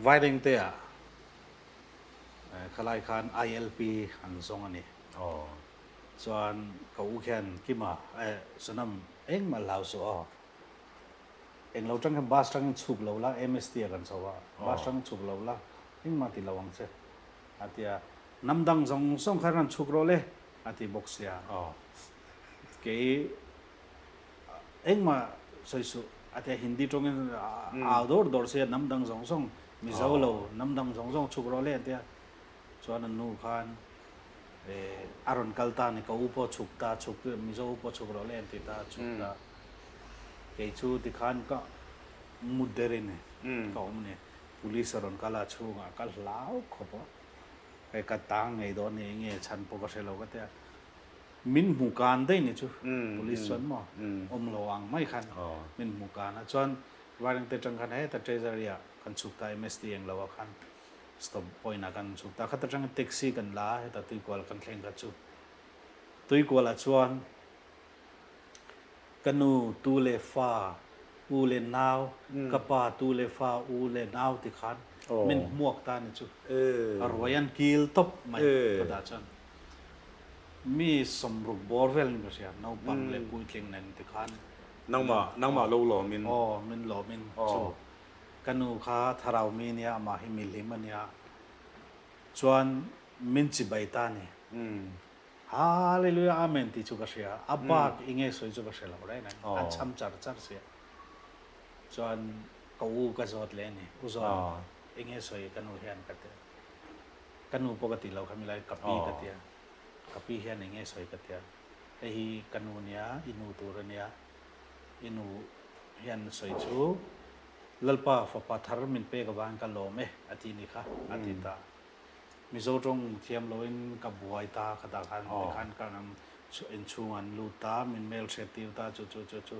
Vairengte ah khalai khan ILP an zawng a ni. Chuan ka u khian Kima eh Sonam engmah hlau suh aw. Englo tang hian bus tangin chhuk lo la MST ah kan chho a, bus tangin chhuk lo la engmah ti lo ang che a ti a. Hnam dang zawng zawng khan rawn chhuk rawh le a ti bawk sia. Kei engmah sawi suh a ti a, Hindi tawngin a au dawr dawr sia hnam dang zawng zawng Mizo lo hnam dang zawng zawng chhuk rawh le a ti a. Chuan an nu khan a rawn kal ta a ni, ka u pawh chhuk ta, chhuk Mizo u pawh chhuk rawh le an ti ta, chhuk ta. Kei chu tikhan ka mut der in ka awm a ni. Police a rawn kal a, chhungah ka hlau khawp a, hei ka tang ngei dawn ni, enge chhan pawh ka hre lo ka ti a. Min hmu kan daih ni chu police chuan maw awm lo ang mai khan min hmu kan a, chuan Vairengte atang khan heta Treasury ah kan chhuk ta MST englo ah khan stop point ah kan chhuk ta, khata atangin taxi kan la a heta Tuikual kan thleng kha chu Tuikual ah chuan ka nu tu leh fa u leh nau ka pa tu leh fa u leh nau ti khan min hmuak ta ni chu a ruai an kil tawp mai khawtah chuan. Mi sawmruk bawr vel ni ka hria, naupang leh puitling nen ti khan. Nangmah, nangmah lo lawmin. Aw, min lawmin chu. Ka nu kha tharau mi nia, amah hi mi hlim a nia. Chuan min chibai ta ni. Hallelujah, Amen tih chu ka hria. A bak i nge sawi chu ka hre lo reng reng. A cham char char sia. Chuan ka u ka zawt leh a ni. U zawt, i nge sawi ka nu hian ka ti. Ka nu pawh ka ti lo kha milai ka pi ka tia, ka pi hian eng nge sawi ka tia, hei hi ka nu nia, i nu tur a nia, i nu hian sawi chu Lalpa fapa thar min pek avangin ka lawm e a ti ni kha a ti ta. Mizo tawng thiam loin ka buai ta khatah khan tikhan ka inchhung an lut ta, min hmel hriat tir ta chu chu chu chu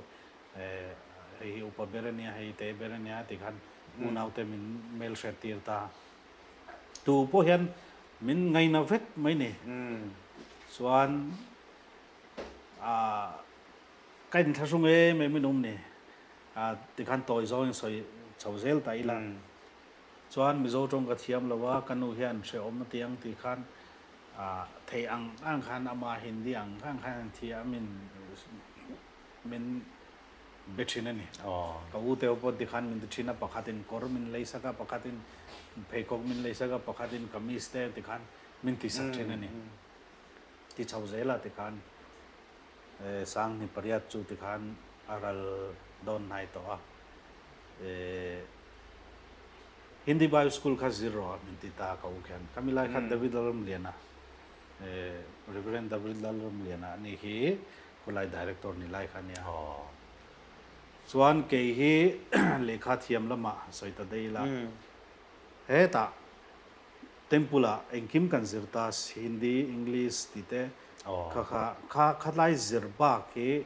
hei hi upa ber a nia, hei te ber a nia tikhan unaute min hmel hriat tir ta. Tu pawh hian min ngaina vek mai ni. Chuan ah ka inthlahrung em em in awm ni. Ah tikhan tawi zawngin sawi chho zel ta ila. Chuan Mizo tawng ka thiam lo a, ka nu hian hrehawm a ti ang tih khan ah thei ang ang khan ama Hindi ang ang khan an thiam in min be thin a ni. Ka u teu pawh tikhan min ti thin a, pakhatin kawr min lei sak a, pakhatin pheikhawk min lei sak a, pakhatin kamis te tikhan min ti sak thin a ni. Ti chho zel a tikhan. 2008 chu tikhan a ral dawn hnai tawh a. Hindi Bible School kha zir rawh a min ti ta ka u khian. Khami lai khan David Lalramliana, Reverend David Lalramliana a nih hi khawlai Director ni lai kha a nia. Chuan kei hi lehkha thiam lamah sawi ta daih ila, hetah Temple ah engkim kan zir ta, Hindi, English tih te kha kha kha khatlai zir bak hi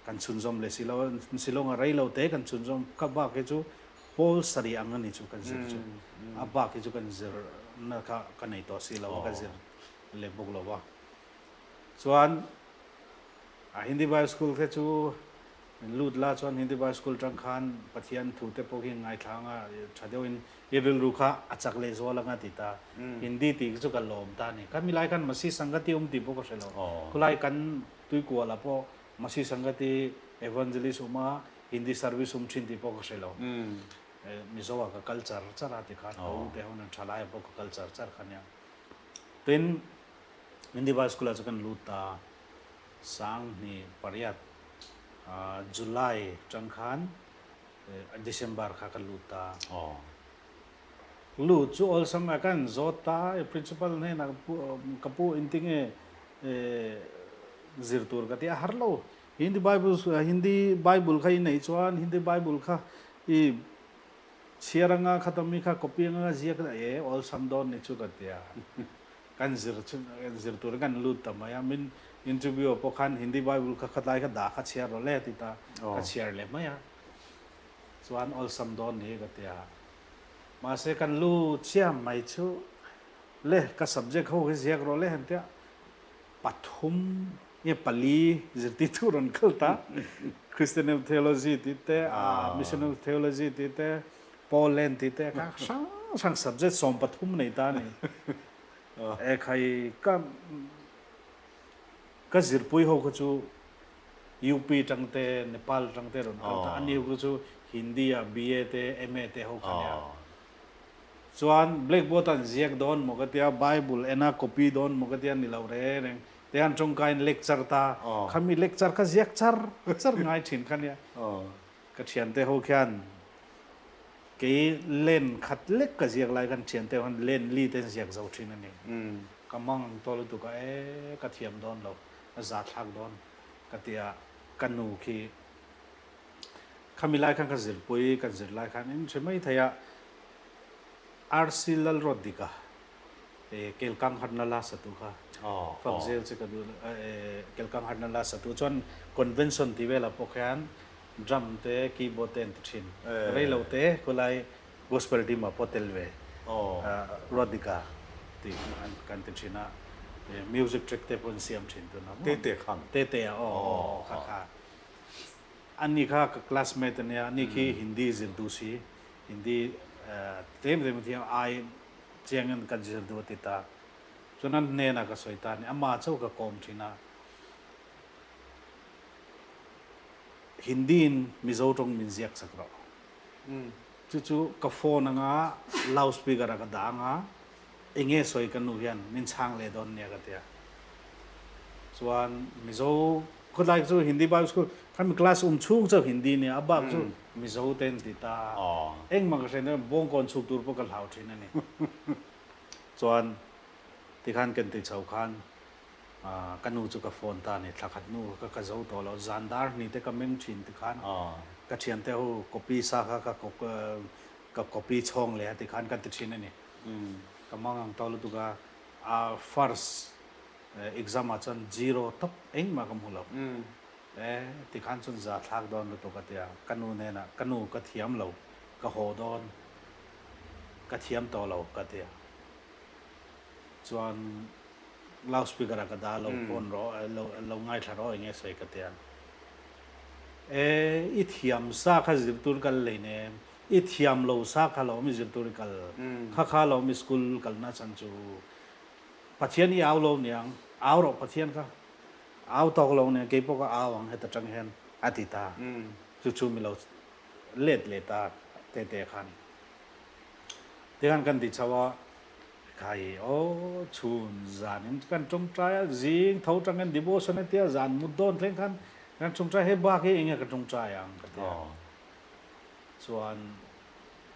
kan chhunzawm leh si lo a, Shillong ah rei lo te kan chhunzawm kha bak hi chu pawl sarih ang a ni chu kan zir chu, a bak hi chu kan zir na kha ka nei tawh si lo a, ka zir leh bawk lo va. Chuan a Hindi Bible School te chu lut la chuan Hindi Bible School tang khan Pathian thu te pawh hi ngaithla anga tha deuhin i rilru kha a chak leh zual anga ti ta. Hindi tih chu ka lawm ta a ni. Khami lai khan Masi Sangati awm tih pawh ka hre lo. Khulai kan Tuikuala pawh Masi Sangati Evangelist awm a, Hindi service awm thin tih pawh ka hre lo. Mizo ah ka kal char char a ti khan ka u te ho nen tha lai ah pawh ka kal char char kha nia. Tin, Hindi Bible School ah chu kan lut ta 2008 July tang khan December kha ka lut ta. Lut chu awlsam a kan zawt ta, principal hnenah ka pu engtinge zir tur ka ti a har lo. Hindi Bible Hindi Bible kha i neih chuan Hindi Bible kha i chhiar anga kha tami kha copy anga ziak e awlsam dawn ni chu ka ti a. Kan zir chu zir turin kan lut ta mai a, min interview ah pawh khan Hindi Bible kha khatlai kha dah kha chhiar rawh le ti ta ka chhiar leh mai a. Chuan awlsam dawn ni ka ti a. Mahse kan lut chiam mai chu le ka subject ho hi ziak rawh le han tia pathum nge pali zirtirtu rawn kal ta Christian theology tih te missional theology tih te Poland tih te kha hrang hrang subject 13 nei ta a ni. E khai ka ka zirpui ho kha chu UP tang te Nepal tang te rawn kal ta a ni kha chu Hindi ah BA te MA te ho kha nia. Chuan blackboard an ziak dawn maw ka tia Bible en a copy dawn maw ka tia ni lo reng reng te an tawngkaiin lecture ta khami lecture kha ziak char char ngai thin kha nia. Ka thiante ho khian kei len khat lek ka ziak lai khan thiante ho khan len li te an ziak zo thin a ni. Ka mang ang tawh lutuk a e ka thiam dawn lo, a za thlak dawn ka ti a, ka nu khi khami lai khan ka zirpui kan zir lai khan in hre mai thei a, RC Lalrodika e Kelkang Harna la satu kha fak zel che ka duh e Kelkang Harna la satu chuan convention tih velah pawh khian drum te keyboard te an ti thin rei lo te khulai gospel team ah pawh tel ve Rodika tih kan ti thin a music track te pawh an siam thin tuna maw Tete khan Tete a aw aw kha kha ani kha ka classmate ania ani khi Hindi zir duh si Hindi tlem tlem a thiam ai Chiangin ka zir duh a ti ta. Chuan an hnenah ka sawi ta a ni. Amah chauh ka kawm thin a. Hindi-in Mizo tawng min ziak sak rawh. Chu chu ka phone anga loud speaker ah ka dah anga enge sawi ka nu hian min chhang leh dawn nia ka ti a. Chuan Mizo khawtlai chu Hindi Bible School khami class um chhung chauh Hindi nia a bak chu Mizo te an ti ta. Engmah ka hre nia bawngkawn chhuk tur pawh ka hlau thin a ni. Chuan tikhan kan ti chho khan ka nu chu ka phone ta a ni thla khat nu ka ka zo tawh lo zan dar hnih te ka meng thin tikhan ka thiante ho copy sa kha ka ka copy chhawng leh a tikhan ka ti thin a ni. Ka mang ang tawh lutuk a a first exam ah chuan zero tawp engmah ka hmu lo e tikhan chuan za thlak dawn lutuk a tia ka nu hnenah ka nu ka thiam lo ka haw dawn ka thiam tawh lo ka tia chuan loud speaker ah ka dah lo phone rawh lo lo ngaithla rawh enge sawi ka tia e i thiam sa kha zir tur kal lei nem I thiam lo sa kha lo mi zirtur i kal kha kha lo mi school kalna chan chu Pathian i au lo niang, au rawh Pathian kha au tawk lo niang kei pawh ka au ang heta tang hian a ti ta. Chu chu mi lo let leh ta te te khan. Tikhan kan ti chho a. Khai aw chhun zan in kan tawngtai a, zing tho tangin devotion a tia zan mut dawn thleng khan kan tawngtai hei bak hi enge ka tawngtai ang ka ti a. Chuan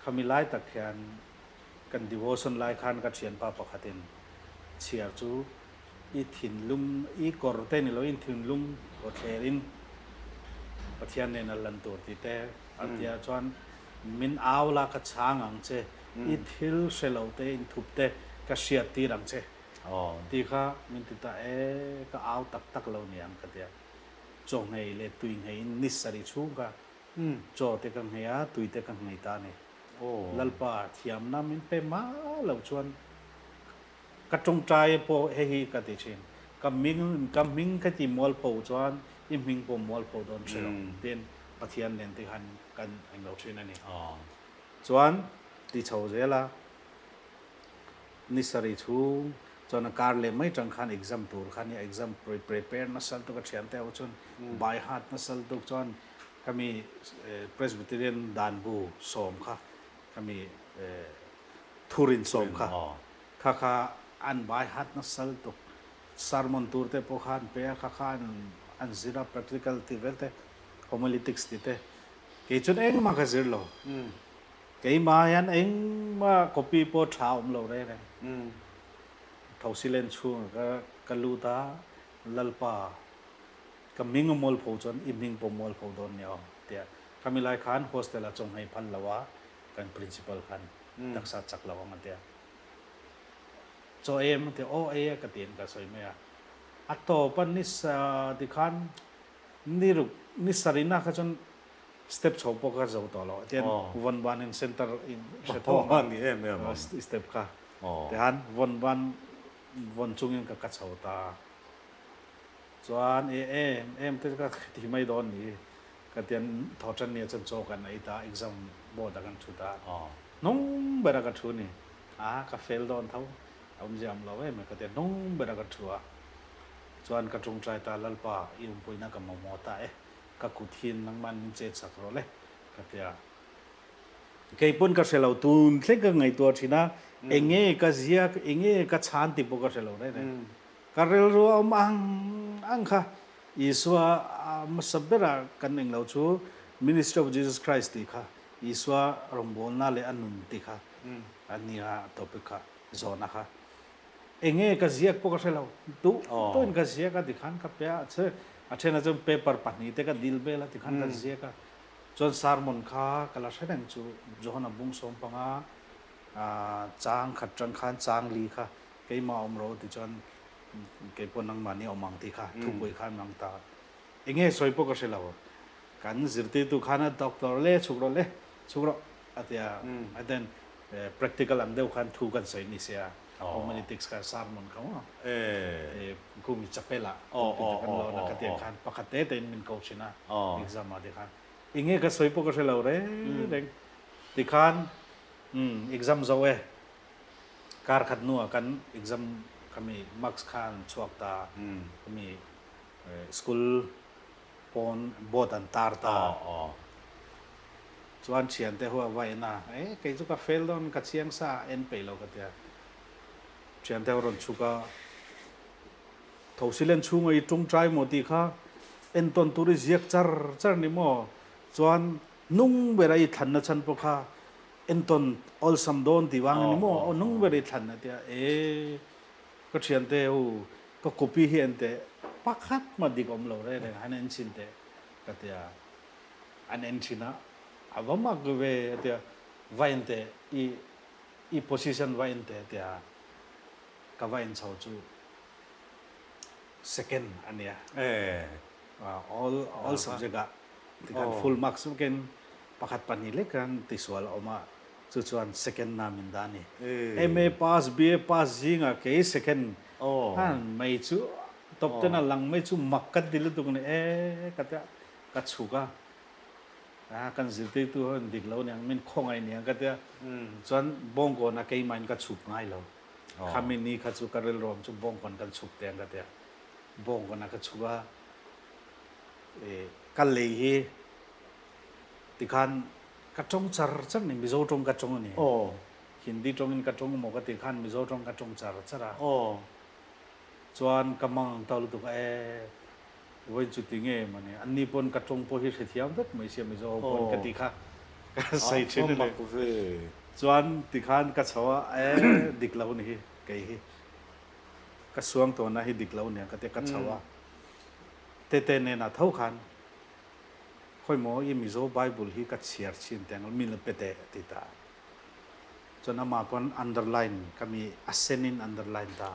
khami lai tak hian kan devotion lai khan ka thianpa pakhatin chhiar chu i thinlung i kawr te ni loin thinlung aw thler in Pathian nen a lan tur tih te a tia chuan min au la ka chhang ang che i thil hre lo te in thup te ka hriat tir ang che tih kha min ti ta e ka au tak tak lo niang ka tia chaw nghei leh tui nghei in ni sarih chhung kha chaw te ka nghei a tui te ka nghei ta a ni Lalpa thiamna min pe mah lo chuan Ka tawngtai pawh hei hi ka ti thin, ka hming ka hming ka ti mualpho chuan i hming pawh mualpho dawn hre lo tiin Pathian nen te khan kan englo thin a ni. Chuan ti chho zel a, ni sarih chhung chuan a kar leh mai tang khan exam tur kha nia, exam prepare nasa lutuk a thiante ho chuan by heart nasa lutuk chuan ka mi Presbyterian danbu sawm kha ka mi Thurin sawm kha kha kha an vai hat nasa lutuk. Sermon tur te pawh kha an pe a, kha kha an zir a, practical tih vel te, homiletics tih te. Kei chuan engmah ka zir lo. Keimah hian engmah copy pawh tha a awm lo reng reng. Thosilen chhunga ka ka lut a, Lalpa ka hming a mualpho chuan i hming pawh mualpho dawn nia aw tia. Khami lai khan hostel ah chawnghei phal lo a, kan principal khan taksa chak lo ang a tia. Chaw em a tia, aw ei e ka tiin ka sawi mai a. A tawp a ni sa tikhan ni ruk ni sarihna kha chuan step chho pawh ka zo tawh lo a tian vawn ban in center in hre tho ang a step kha tihan vawn ban vawn chungin ka ka chho ta a. Chuan e em em te chu ka ti mai dawn ni. Ka tian thaw tan nia chuan chaw kan ei ta, exam board ah kan thut a, hnung ber a ka thu ni, a ka fail dawn tho, a awmzia awm lo em ka tia hnung ber a ka thu a, chuan ka tawngtai ta Lalpa i awmpuina ka mamawh ta e, ka kut hian nangman min chet sak rawh le ka tia, kei pawn ka hre lo tun thleng ka ngaihtuah thin a, enge ka ziak enge ka chhan tih pawh ka hre lo reng reng, ka rilru a awm ang ang kha. Isua hmasa berah kan eng lo chu Ministry of Jesus Christ tih kha Isua rawngbawlna leh a nun tih kha a nia topic kha zawhna kha enge ka ziak pawh ka hre lo duh tawhin ka ziak a tikhan ka pe a che a thenah chuan paper pahnih te ka dil vel a tikhan ka ziak a chuan sermon kha ka la hre reng chu Johana bung sawmpanga chang khat tang khan chang li kha keimah awm ro ti chuan Kei pawh nangmahni awm ang tih kha thupui khan mang ta. Enge sawi pawh ka hre lo. Kan zirtirtu khan a doctor le chhuk rawh le chhuk rawh a ti a. And then practical ang deuh khan thu kan sawi ni sia. Homiletics kha sermon kha maw. Kumi chapel ah pulpit ah kan lawn a ka tih ang khan pakhat te te in min ko thin a exam ah te khan. Enge ka sawi pawh ka hre lo reng reng. Tikhan exam zo e. Kar khat hnuah kan exam khami marks kha an chhuak ta, khami school pawn board an tar ta. Chuan thiante ho a va en a, e kei chu ka fail dawn ka chiang sa a en peih lo ka tia. Thiante ho rawn chhuk a, Thosilen chhunga i tawngtai maw tih kha entawn tur i ziak char char ni maw? Chuan hnung bera i thlanna chhan pawh kha Entawn awlsam dawn tih vang a ni maw? Aw nung ber i thlan a tia. E ka thiante ho ka copy hi en teh pakhat mah dik awm lo reng reng han en chhin teh ka tia. An en thin a, a va mak ve a tia. Va en teh i i position va en teh a tia. Ka va en chho chu second a nia. All all subject ah tikhan full marks vekin Pakhat pahnih lek khan tisual a awm a, chu chuan second na min dah a ni. MA pass, BA pass zingah kei second khan mai chu top ten a lang mai chu mak kan ti lutuk a ni e ka tia ka chhuk a, a kan zirtirtu ho in dik lo aniang min khawngaih aniang ka tia chuan bawngkawn a keimahin ka chhuk ngai lo. Khami ni kha chu ka rilruam chu bawngkawn kan chhuk teh ang ka tia bawngkawn a ka chhuk a, ka lei hi Tikhan ka tawng char char ni, Mizo tawng ka tawng a ni. Hindi tawngin ka tawng maw ka tih khan Mizo tawng ka tawng char char a. Chuan ka mang ang tau lutuk a e vawiin chu ti nge mawni anni pawn ka tawng pawh hi hrethiam vek mai sia Mizo ho pawn ka tih kha ka sawi thin a ni. Chuan tikhan ka chho a e dik lo ni hi kei hi ka suang tawhna hi dik lo nia ka tia ka chho a Tete nena tho khan khawi maw i Mizo Bible hi ka chhiar chhin teh ang min la pe teh a ti ta. Chuan amah pawn underline ka mi a sen in underline ta.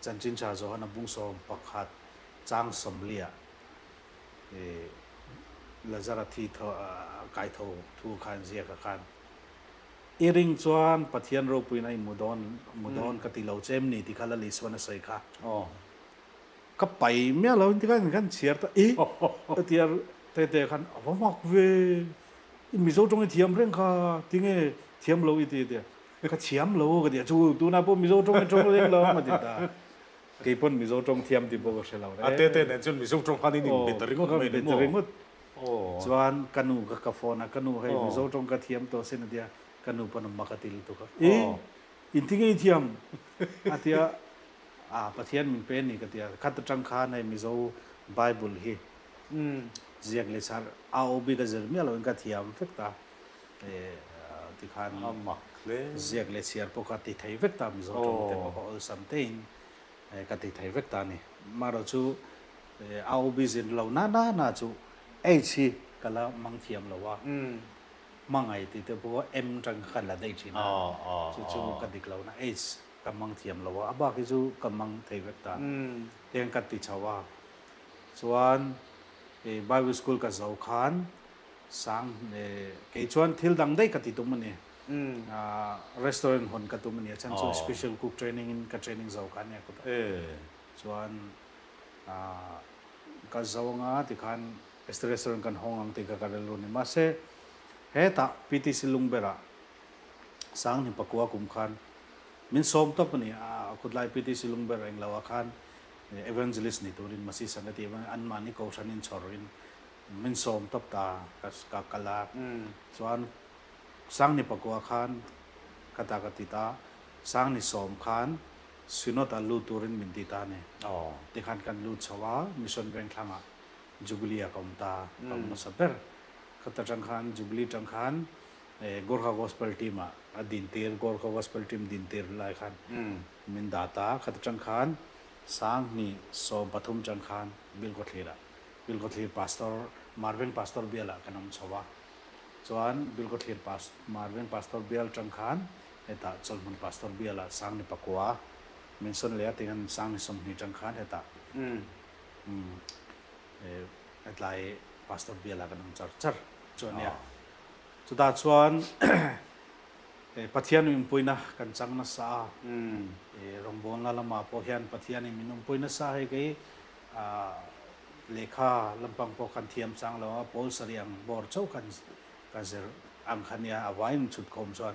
Chanchin tha Johana bung 11 chang 40 ah i Lazara thi tho kai tho thu kha an ziak a khan i ring chuan Pathian ropuiin a i mu dawn mu dawn ka ti lo che em ni ti kha Lal Isuan a sawi kha. Ka pai miah lo in ti khan kan chhiar ta i ka ti a tete khan a va mak ve i Mizo tawng i thiam reng kha tinge thiam lo i ti tia ka thiam lo ka ti a chu tunah pawh Mizo tawng i tawng reng lo a ti ta kei pawn Mizo tawng thiam tih pawh ka hre lo reng a tete nen chuan Mizo tawng khan in inbe ta ringawt mai ni maw ringawt chuan ka nu ka ka phone a ka nu hei Mizo tawng ka thiam tawh sin a tia ka nu pawn a mak a ti lutuk a i intinge i thiam a tia A, Pathian min pe ni ka ti a, khat atang khan hei Mizo Bible hi ziak leh chhar AOB ka zir miah loin ka thiam vek ta, tikhan ziak leh chhiar pawh ka ti thei vek ta, Mizo tawng te pawh ka awlsam tein ka ti thei vek ta a ni. Amaherawh chu AOB zir lo na na na chu H hi ka la mang thiam lo a, hmangaih tih te pawh M tang kha ka la daih thin a, chu chu ka dik lo na H. Ka mang thiam lo a, a bak hi chu ka mang thei vek ta. Tiang ka ti chho a, chuan i Bible school ka zo khan sang kei chuan thil dang daih ka ti tum a ni. Restaurant hawn ka tum a ni a, chhan chu special cook training in ka training zo kha a nia kut ah. Chuan ka zo anga tikhan restaurant kan hawng ang tih ka ka rilru a ni. Mahse hetah PTC Lungberah Sanghni pakua kum khan min sawm tawp a ni a, khutlai PTC Lungber englo ah khan Evangelist ni turin Masi Sangati anmahni kohhran in chhawrin min sawm tawp ta ka kal a, chuan Sanghni pakua khan ka ta ka ti ta, Sanghni sawm khan Synod ah lut turin min ti ta a ni. Tikhan kan lut chho a, Mission Vengthlang ah Jubilee ah ka awm ta, ka awm hmasa ber. Khata tang khan Jubilee tang khan Gorkha Gospel Team ah a dintir, Gorkha Gospel Team dintir lai khan min dah ta. Khat atang khan 2013 tang khan Bilkhawthlir ah, Bilkhawthlir Pastor, Marveng Pastor bial ah kan awm chho a. Chuan Bilkhawthlir Pas, Marveng Pastor bial tang khan hetah Chawlhmun Pastor bial ah 2009 min sawn leh a, tihian 2020 tang khan hetah hetlai Pastor bial ah kan awm char char chu a nia. Chutah chuan Pathian inpuina kan chang nasa a, rawngbawlna lamah pawh hian Pathianin min awmpui nasa hei kei lehkha lampang pawh kan thiam chang lo a, pawl sarih ang bawr chauh khan ka zir ang kha nia, a vaiin chhutkhawm chuan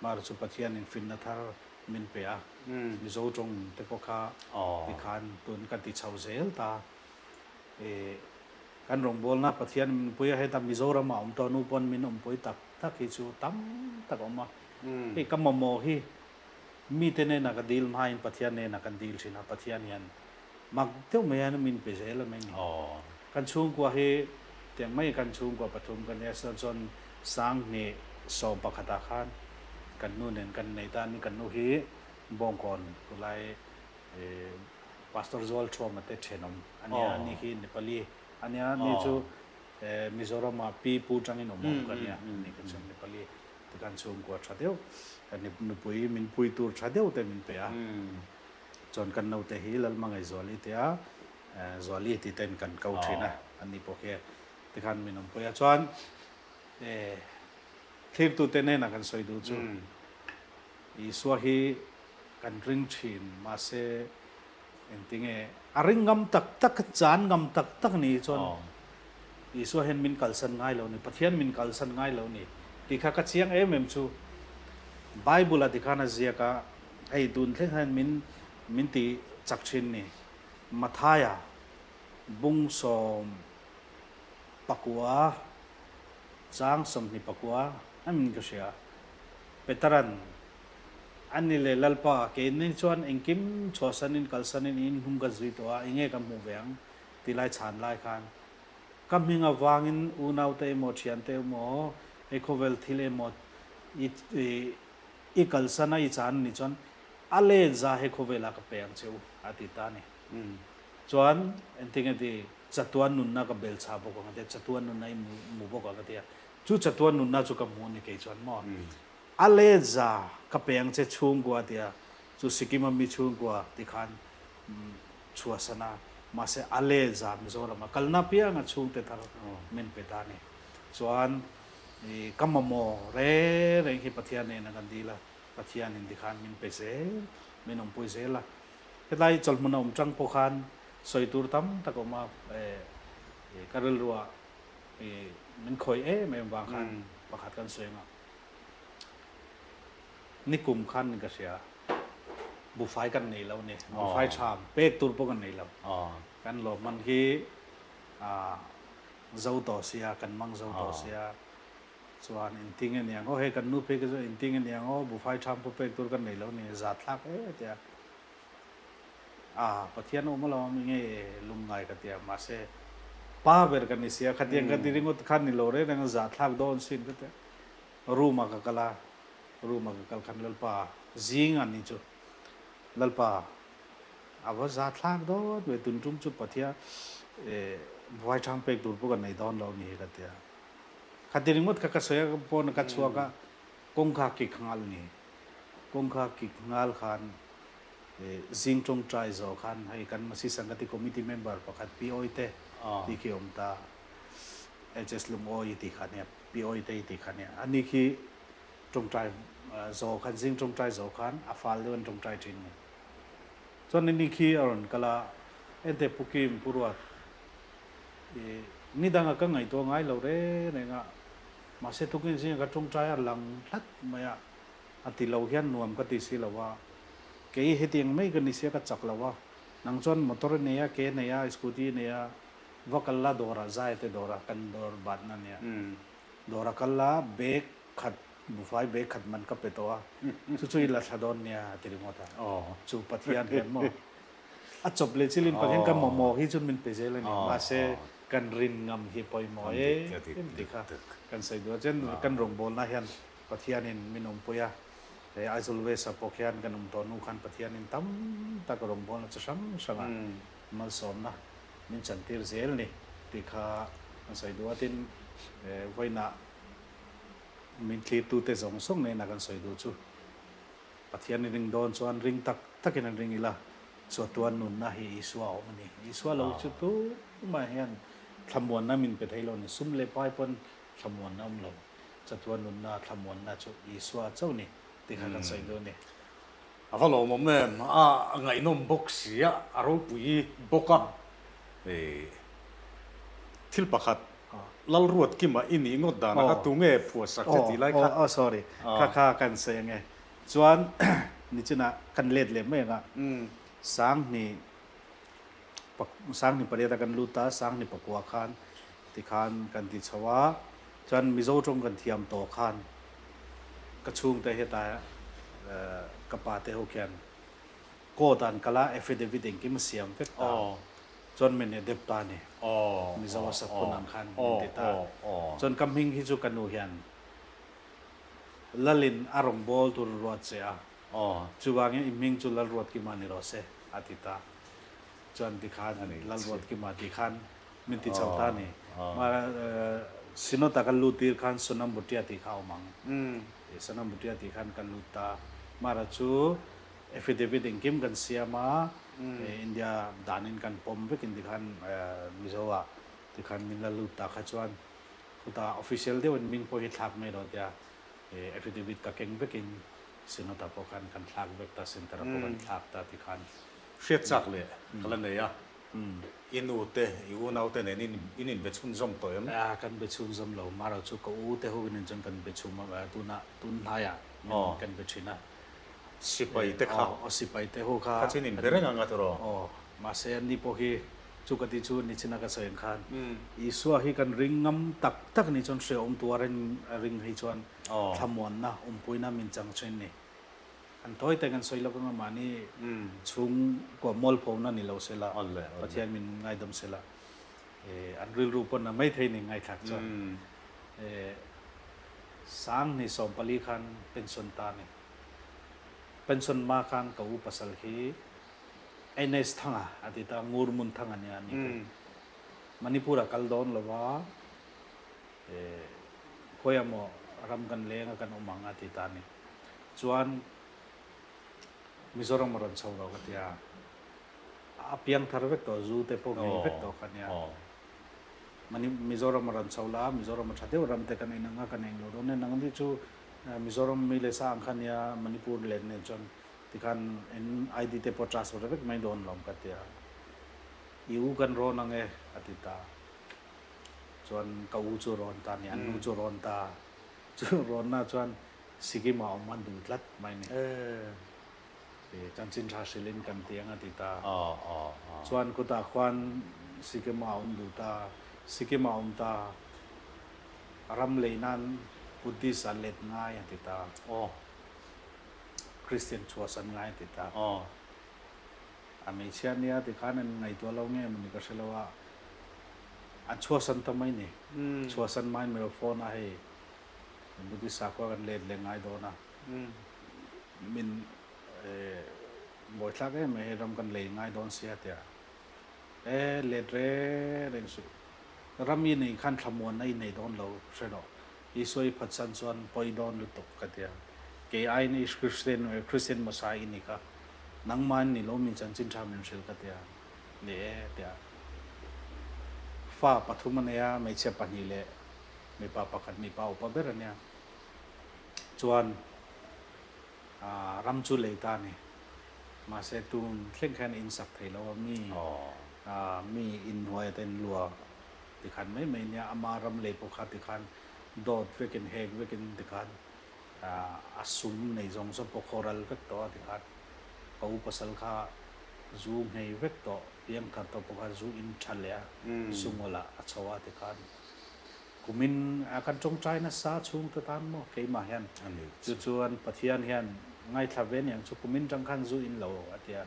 mahra chu Pathianin finna thar min pe a, Mizo tawng te pawh kha tikhan tun ka ti chho zel ta. Kan rawngbawlna Pathian min pui a, heta Mizoram ah awm tawh nu pawn min awmpui tak tak hi chu tam tak a awm a. Hei ka mamawh hi mite nena ka dil hmain Pathian nena kan dil thin a, Pathian hian mak deuh mai hian min pe zel a mai ni. Kan chhungkua hi tiang mai kan chhungkua pathum kan nia chuan chuan 2011 ah khan kan nu nen kan nei ta a ni, kan nu hi Bawngkawn tulai Pastor Zual Thuama te thenawm a nia, ani hi Nepali a nia, ni chu Mizoram ah pi pu tangin awm awm ka nia, ani ka chuan Nepali te khan chhungkua tha deuh, nupui min pui tur tha deuh te min pe a, chuan kan naute hi Lalmangai Zuali te a, Zuali ti ten kan ko thin a, ani pawh khi tikhan min awmpui a, chuan thlirtute hnenah kan sawi duh chu Isua hi kan ring thin, mahse engtinge a ring ngam tak tak, chan ngam tak tak ni chuan Isua hian min kalsan ngai lo ni, Pathian min kalsan ngai lo ni tih kha ka chiang em em chu. Bible ah tikhan a ziak a, hei tun thleng hian min min ti chak thin ni. Mathaia bung 19 chang 24 a min ka hria. Peteran. Ani leh Lalpa, keini chuan engkim chhuahsanin kalsanin in hnung kan zui tawh a, enge kan hmuh ve ang? Ti lai chhan lai khan ka hming avangin unaute emaw thiante emaw hei khawvel thil emaw i i kalsan a i chan ni chuan a let za hei khawvelah ka pe ang che u a ti ta a ni. Chuan engtinge ti chatuan nunna ka bel chah bawk ang a ti a, chatuan nunna i hmu bawk ang a ti a, chu chatuan nunna chu ka hmu a ni kei chuan maw. A let za ka pe ang che chhungkua a ti a, chu Sikkim a mi chhungkua ti khan chhuahsan a, mahse a let za Mizoram a kalna apianga chhungte thar min pe ta a ni. Chuan i ka mamawh reng reng hi Pathian nena kan dil a, Pathianin tikhan min pe zel, min awmpui zel a. Hetlai chawlhmun a awm tang pawh khan sawi tur tam tak a awm a, ka rilruah i min khawih em em vang khan pakhat kan sawi ang a. Nikum khan ka hria, buhfai kan nei lo a ni, buhfai tha pek tur pawh kan nei lo. Kan lawmman hi zo tawh sia, kan mang zo tawh sia, chuan engtin nge niang aw, hei kan nu phei kha chuan engtin nge niang aw, buhfai tha pawh pek tur kan nei lo a ni, zat thlak e tia. A, Pathian awm alawm nge lungngai ka tia, mahse pa ber ka ni sia, khatiang ka ti ringawt khan ni lo reng reng a zahthlak dawn sin ka tia. Room ah ka kal a, room ah ka kal khan Lalpa zing a ni chu, Lalpa a va zahthlak dawn ve tun tum chu Pathian eh vaithang pek tur pawh ka nei dawn lo ni hi ka tia. Khati ringawt kha ka sawi a, pawn ka chhuak a, kawngka kik nghal ni. Kawngka kik nghal khan zing tawngtai zawh khan hei kan Masi Sangati Committee member pakhat Pi Awite tih khi a awm ta, HS Lungawi tih kha ania, Pi Awite tih kha ania. Ani khi tawngtai zawh khan, zing tawngtai zawh khan a fal deuh an tawngtai thin ni. Chuan ani khi a rawn kal a, Ente Pu Kim, Pu Ruat, i nidanga ka ngaihtuah ngai lo reng reng a, mahse tukin zinga ka tawngtai a lang hlat mai a, A ti lo hian nuam ka ti si lo a, kei hetiang mai ka ni sia ka chak lo a, nang chuan motor i nei a, ke nei a, scooty i nei a, va kal la dawrah zai te dawrah kan dawr batna ania, dawrah kal la bag khat buhfai bag khat man ka pe tawh a, chu chu i la thla dawn nia a ti ringawt a, chu Pathian hian maw a chawp leh chilin Pathian ka mamawh hi chuan min pe zel a ni, mahse kan rin ngam hi pawimawh em ti kha kan sawi duh a, chuan kan rawngbawlna hian Pathianin min awmpui a, he Aizawl West ah pawh khian kan awm tawh hnu khan Pathianin tam tak rawngbawlna chi hrang hranga malsawmna min chantir zel ni tih kha kan sawi duh a, tin vawiinah min thlirtute zawng zawng nena kan sawi duh chu Pathian i ring dawn chuan ring tak takin an ring ila, chawtuan nunna hi Isua a awm a ni. Isua lo chu tumah hian thlamuanna min pe thei lo a ni, sum leh pai pawn thlamuanna awm lo. Chatuan nunna thlamuanna chu Isua chauh ni tih kha kan sawi duh a ni. A va lawmawm em? A ngaihnawm bawk si a, a ropui bawk a. Thil pakhat, Lalruatkima i nih ngawt dan a kha tunge phuahsak che tih lai kha? Aw, sorry, kha kha kan sawi ang e. Chuan nichinah kan let leh mai ang a, Sanghnih 8,000 a kan lut a, 9,009 khan tikhan kan ti chho a. Chuan Mizo tawng kan thiam tawh khan ka chhungte hetah ka pa te ho khian court ah an kal a, affidavit engkim a siam vek ta. Chuan min adept ta a ni. Mizo a saphun ang khan min ti ta. Chuan ka hming hi chu ka nu hian Lalin a rawngbâwl tur ruat che a, chuvangin i hming chu Lalruatkima ni rawh se a ti ta. Chuan tikhan Lalruatkima tih khan Min ti chho ta a ni. Synod-a kan lut tir khan Sonam Bhutia tih kha a awm ang. Sonam Bhutia tih khan kan lut ta. Mara chu affidavit engkim kan siam a, India danin kan pawm vekin tikhan Mizo-ah tikhan min la lut ta kha chuan khutah official deuhin hming pawh hi thlak mai rawh tia affidavit ka keng vekin Synod-ah pawh khan kan thlak vek ta, Centre-ah pawh kan thlak ta tikhan. Hriat chak leh ka la nei a. I nu te, i unau te nen in inbe chhunzawm tawh em? A, kan be chhunzawm lo. Mara chu ka u te ho in chuan kan be chhum a, tunah, tun hnaiah min kan be thin a. Sipai te kha. Aw, sipai te ho kha. Kha chu in inbe reng ang a tiraw? Aw, mahse anni pawh hi chu ka ti chu nichina ka sawi ang khan Isua hi kan ring ngam tak tak ni chuan hrehawm tuar in a ring hi chuan thlamuanna, awmpuina min chang thin ni. An tawi te kan sawi lawk anga mahni chhungkua mualphona ni lo sela, Pathian min ngaidam sela, an rilru pawn a maithei ni ngaithlak chuan Sanghni 14 khan pension ta a ni. Pension hma khan ka u pasal khi NS Thanga a ti ta, Ngurmun Thanga nia a ni kha. Manipur a kal dawn lo a, khawi emaw ram kan leng a kan awm ang a ti ta a ni. Chuan Mizoram a rawn chho lo ka ti a, a piang thar vek tawh, zu te pawh ngei vek tawh kha nia. Mani Mizoram a rawn chho la, Mizoram a tha deuh ram te kan en ang a, kan eng lo dawn nen ang ni chu Mizoram mi leh sa ang kha nia, Manipur len nen chuan tikhan en ID te pawh transfer vek mai dawn lawm ka ti a. I u kan rawn ang e a ti ta. Chuan ka u chu rawn ta nia, an nu chu rawn ta. Chu rawnna chuan Sikkim ah awm an duh tlat mai ni. Chanchin tha hrilhin kan ti ang a ti ta. Chuan kutah khuan Sikkim ah awm duh ta, Sikkim ah awm ta, ram lei nan Buddhist a let ngai a ti ta. Christian chhuahsan ngai a ti ta. A hmeichhia nia ti khan an ngaihtuah lo nge mawni ka hre lo a, an chhuahsan ta mai ni. Chhuahsan mai mai phone a hei Buddhist sakhua kan let leh ngai dawn a, min buaithlak em mai hei ram kan lei ngai dawn sia tia e let reng reng suh. Ram i nei khan thlamuanna i nei dawn lo hre rawh. Isua i phatsan chuan pawi dawn lutuk ka tia. Kei aiin i Christian Christian hmasa i ni kha. Nangmahin ni lo min chanchin tha min hrilh ka tia. Ni e tia. Fa pathum a nei a, hmeichhia pahnih leh mipa pakhat mipa upa ber a nia. Chuan ram chu lei ta a ni. Mahse tun thleng khan in sak thei lo a mi mi inhnuai ata in lua tikhan mai mai nia ama ram lei pawh kha tikhan dawt vekin hek vekin tikhan a sum nei zawng zawng pawh khawral vek tawh a tikhan ka u pasal kha zu nghei vek tawh piang thar tawh pawh kha zu in tha leh a sungawlah a chho a tikhan Kumin a kan tawngtai nasa chhung te tan maw keimah hian chu chuan Pathian hian ngaithla ve niang chu kumin tang khan zu in lo a tia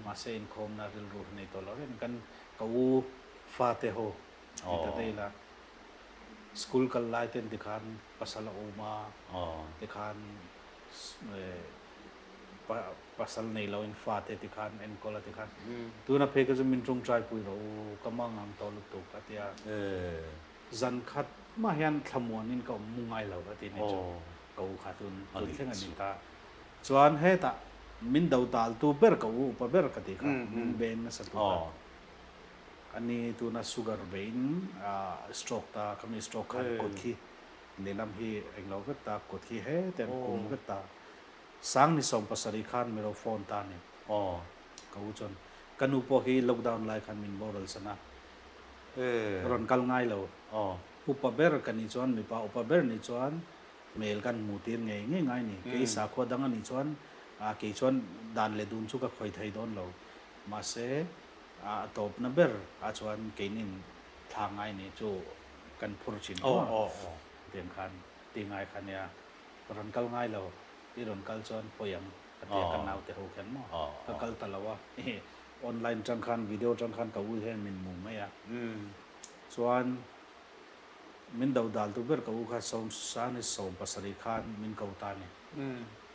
mahse inkhawmna rilru hi nei tawh lo reng kan ka u fa te ho ti ta daih la school kal lai ten tikhan pasal a awm a tikhan pasal nei lo in fa te tikhan enkawl a tikhan tuna phei kha chu min tawngtai pui rawh u ka mangang tawh lutuk a tia zan khat mah hian thlamuan in ka awm mu ngai lo a ti ni chu ka u kha tun tun thleng a ni ta chuan hetah min do dal tu ber ka u upa ber ka ti kha min beng nasa tu kha ani tuna sugar vein stroke ta khami stroke khan kut khi lehlam hi englo vek ta kut khi hete an kum vek ta. Sangni 17 khan mi ro phone ta ni. Aw. Ka u chuan, Ka nu pawh hi lockdown lai khan min boral san a. Rawn kal ngai lo. Aw. Upa ber ka nih chuan, mipa upa ber nih chuan hmel kan hmuh tir ngei ngei ngai ni. Kei sakhua dang a nih chuan kei chuan dan leh dun chu ka khawi thei dawn lo. Mahse, a tawpna ber ah chuan keinin thla ngai ni chu kan phur thin Aw aw aw. Tiang khan ti ngai kha nia. Ka rawn kal ngai lo, i rawn kal chuan pawi ang ka ti a, ka naute ho khian maw ka kal ta lo a, online tang khan video tang khan ka u hian min hmu mai a, chuan min do dal tu ber ka u kha sawm sani 17 khan min ko ta a ni,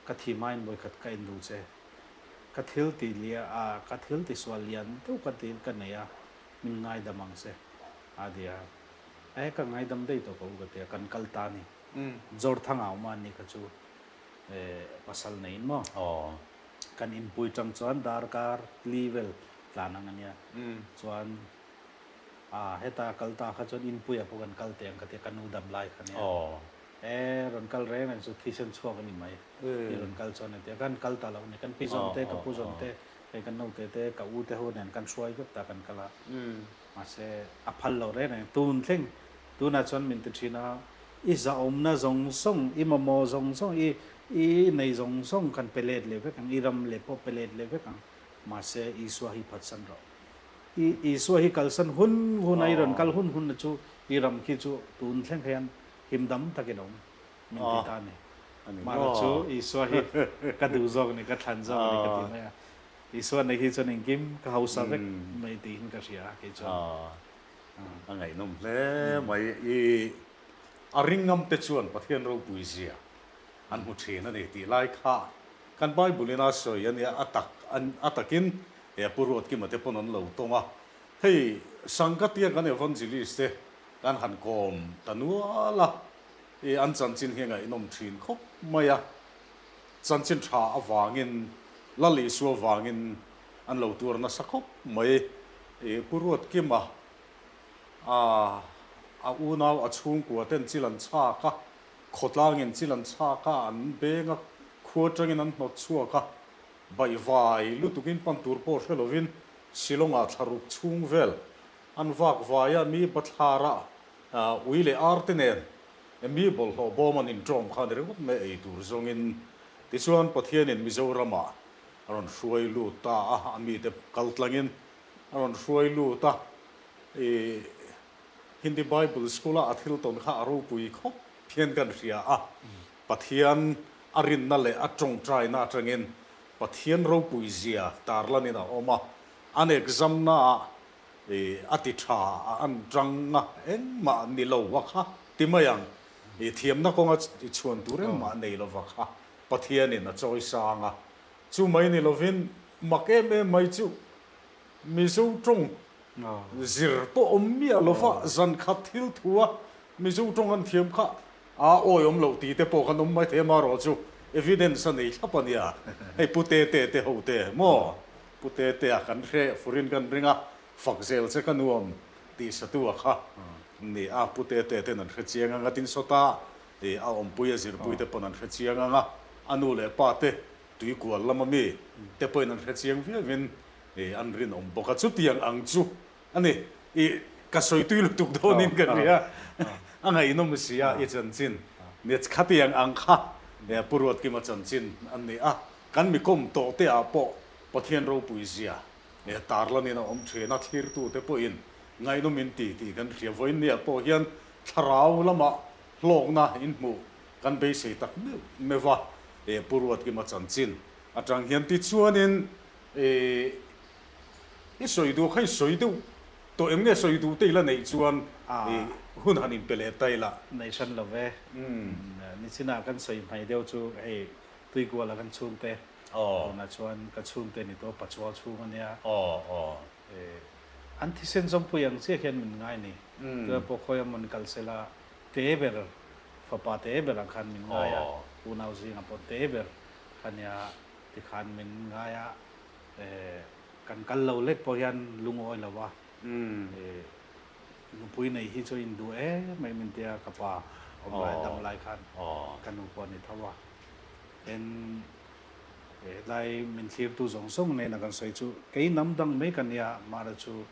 ka thi hmain vawikhat ka en duh che, ka thil ti lia a ka thil ti sual lian deuh ka ti ka nei a, min ngaidam ang che a ti a, e ka ngaidam daih tawh ka u ka ti a, kan kal ta a ni. Zawrthanga awm a ni kha chu pasal neiin maw? Kan inpui tang chuan darkar li vel tlan ang a nia. Chuan a heta kal ta kha chuan inpuiah pawh kan kal teh ang ka tia ka nu dam lai kha nia. E rawn kal reng reng chu thisen chhuak a ni mai. I rawn kal chuan a tia kan kal ta lo a ni. Kan pi zawn te, ka pu zawn te, hei kan naute te, ka u te ho nen kan hruai vek ta kan kal a. Mahse a phal lo reng reng. Tun thleng tunah chuan min ti thin a, i zahawmna zawng zawng, i mamawh zawng zawng, i i nei zawng zawng kan pe let leh vek ang, i ram leh pawh pe let leh vek ang, mahse Isua hi phatsan rawh. I Isua hi kalsan hun hun a, i rawn kal hun hun na chu i ram khi chu tun thleng hian him dam takin a awm min ti ta a ni. Mahni chu Isua hi ka duh zawk a ni, ka thlan zawk a ni ka ti mai a. Isua nei hi chuan engkim ka hausa vek mai tiin ka hria a kei chuan. A ngaihnawm hle mai. I a ringngam te chuan Pathian ropui zia an hmu thin a ni tih lai kha kan Bible in a sawi a nia, a tak a takin he Pu Ruatkima te pawn an lo tawng a. Hei Sangkatia kan Evangelist te kan han kawm ta nual a, i an chanchin hi a ngaihnawm thin khawp mai a, chanchin tha avangin Lal Isua vangin an lo tuar nasa khawp mai. I Pu Ruatkima a a unau a chhungkua ten chil an chhak a, khawtlangin chil an chhak a, an beng a, khua atangin an hnawt chhuak a, baihvai lutukin pan tur pawh hre lovin Shillong-ah thlaruk chhung vel an vak vai a, mi bathlarah ui leh ar te nen mi bawlhhlawh bawm an inṭawm kha ni ringawt mai ei tur zawngin. Tichuan Pathianin Mizoramah a rawn hruai lut ta a, a mite kal tlangin a rawn hruai lut a, i Hindi Bible School-a a thil tawn kha a ropui khawp hian kan hria a, Pathian a rinna leh a tawngtaina atangin Pathian ropui zia tarlanin a awm a, an exam-naah i a ti tha a an tang a, engmah ni lo a kha ti mai ang, i thiamna kawnga i chhuan tur engmah nei lova kha Pathianin a chawi sang a, chu mai ni lovin mak em em mai chu Mizo tawng zir pawh awm miah lova zan khat thil thu a Mizo tawng an thiam kha a awi awm loh tih te pawh kan awm mai thei a marawh chu evidence a nei thlap a nia hei Pu Tete te ho te maw Pu Tete a kan hre furin kan ring a fak zel che ka nuam tih satu a kha ni a Pu Tete ten an hre chiang ang a tin sawta a awmpui a zirpui te pawn an hre chiang ang a a nu leh pa te Tuikual lama mi te pawhin an hre chiang viauin an rinawm bawk a, chutiang ang chu a ni. I ka sawi tui lutuk dawnin ka hria, a ngaihnawm si a i chanchin. Nia khatiang ang kha Pu Ruatkima chanchin an ni a, kan mi kawm tawh te ah pawh Pathian ropui zia tarlanin a awm thin a, thlirtute pawhin ngaihnawm in ti tih kan hria. Vawiinniah pawh hian thlarau lamah hlawkna in hmuh Kan beisei tak meuh meuh a, e Pu Ruatkima chanchin atang hian tichuanin e i sawi duh kha i sawi deuh tawh em nge sawi duh te ila neih chuan e hun han inpe leh ta ila. Nei hran lo ve. Nichinah kan sawi hmai deuh chu hei Tuikuala kan chhungte tunah chuan ka chhungte ni tawh Pachuau chhung a nia. An thisen zawmpui ang chiah hian min ngai ni. Tunah pawh khawi amawn kal sela te ber Fapa te ber ang khan min ngai a, unau zingah pawh te ber kha nia tikhan min ngai a, kan kal lo lek pawh hian lungawi lo a, nupui nei hi chu a induh em mai min tia ka pa awm lai dam lai khan ka nu pawh a ni tho a, tin hetlai min thlirtu zawng zawng nena kan sawi chu kei hnam dang mai ka nia, mahra chu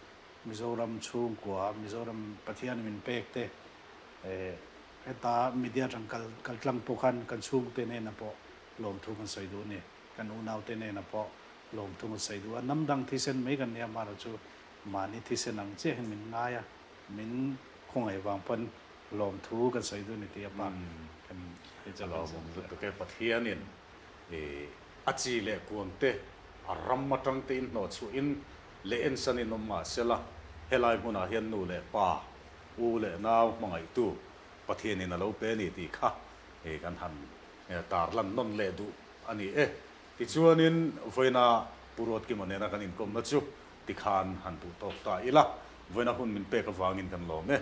Mizoram chhungkua Mizoram Pathian min pek te Heta media atang kal kal tlang pawh khan kan chhungte nena pawh lawmthu kan sawi duh a ni. Kan unaute nena pawh lawmthu kan sawi duh a. Hnam dang thisen mai kan nia amaherawh chu mahni thisen ang chiah hian min ngai a, min khawngaih vang pawn lawmthu kan sawi duh a ni tih a pa kan hei chu A lawmawm lutuk e. Pathianin a chi leh kuangte a ram atang te inhnawh chhuahin leh ensanin awm mahsela helai hmunah hian nu leh pa U leh nau hmangaihtu Pathianin a lo pe a ni tih kha kan han tarlan nawn leh duh a ni e. Tichuanin vawiina Pu Ruatkima nena kan inkawmna chu tikhan han duh tawk ta ila, vawiina hun min pek avangin kan lawm e.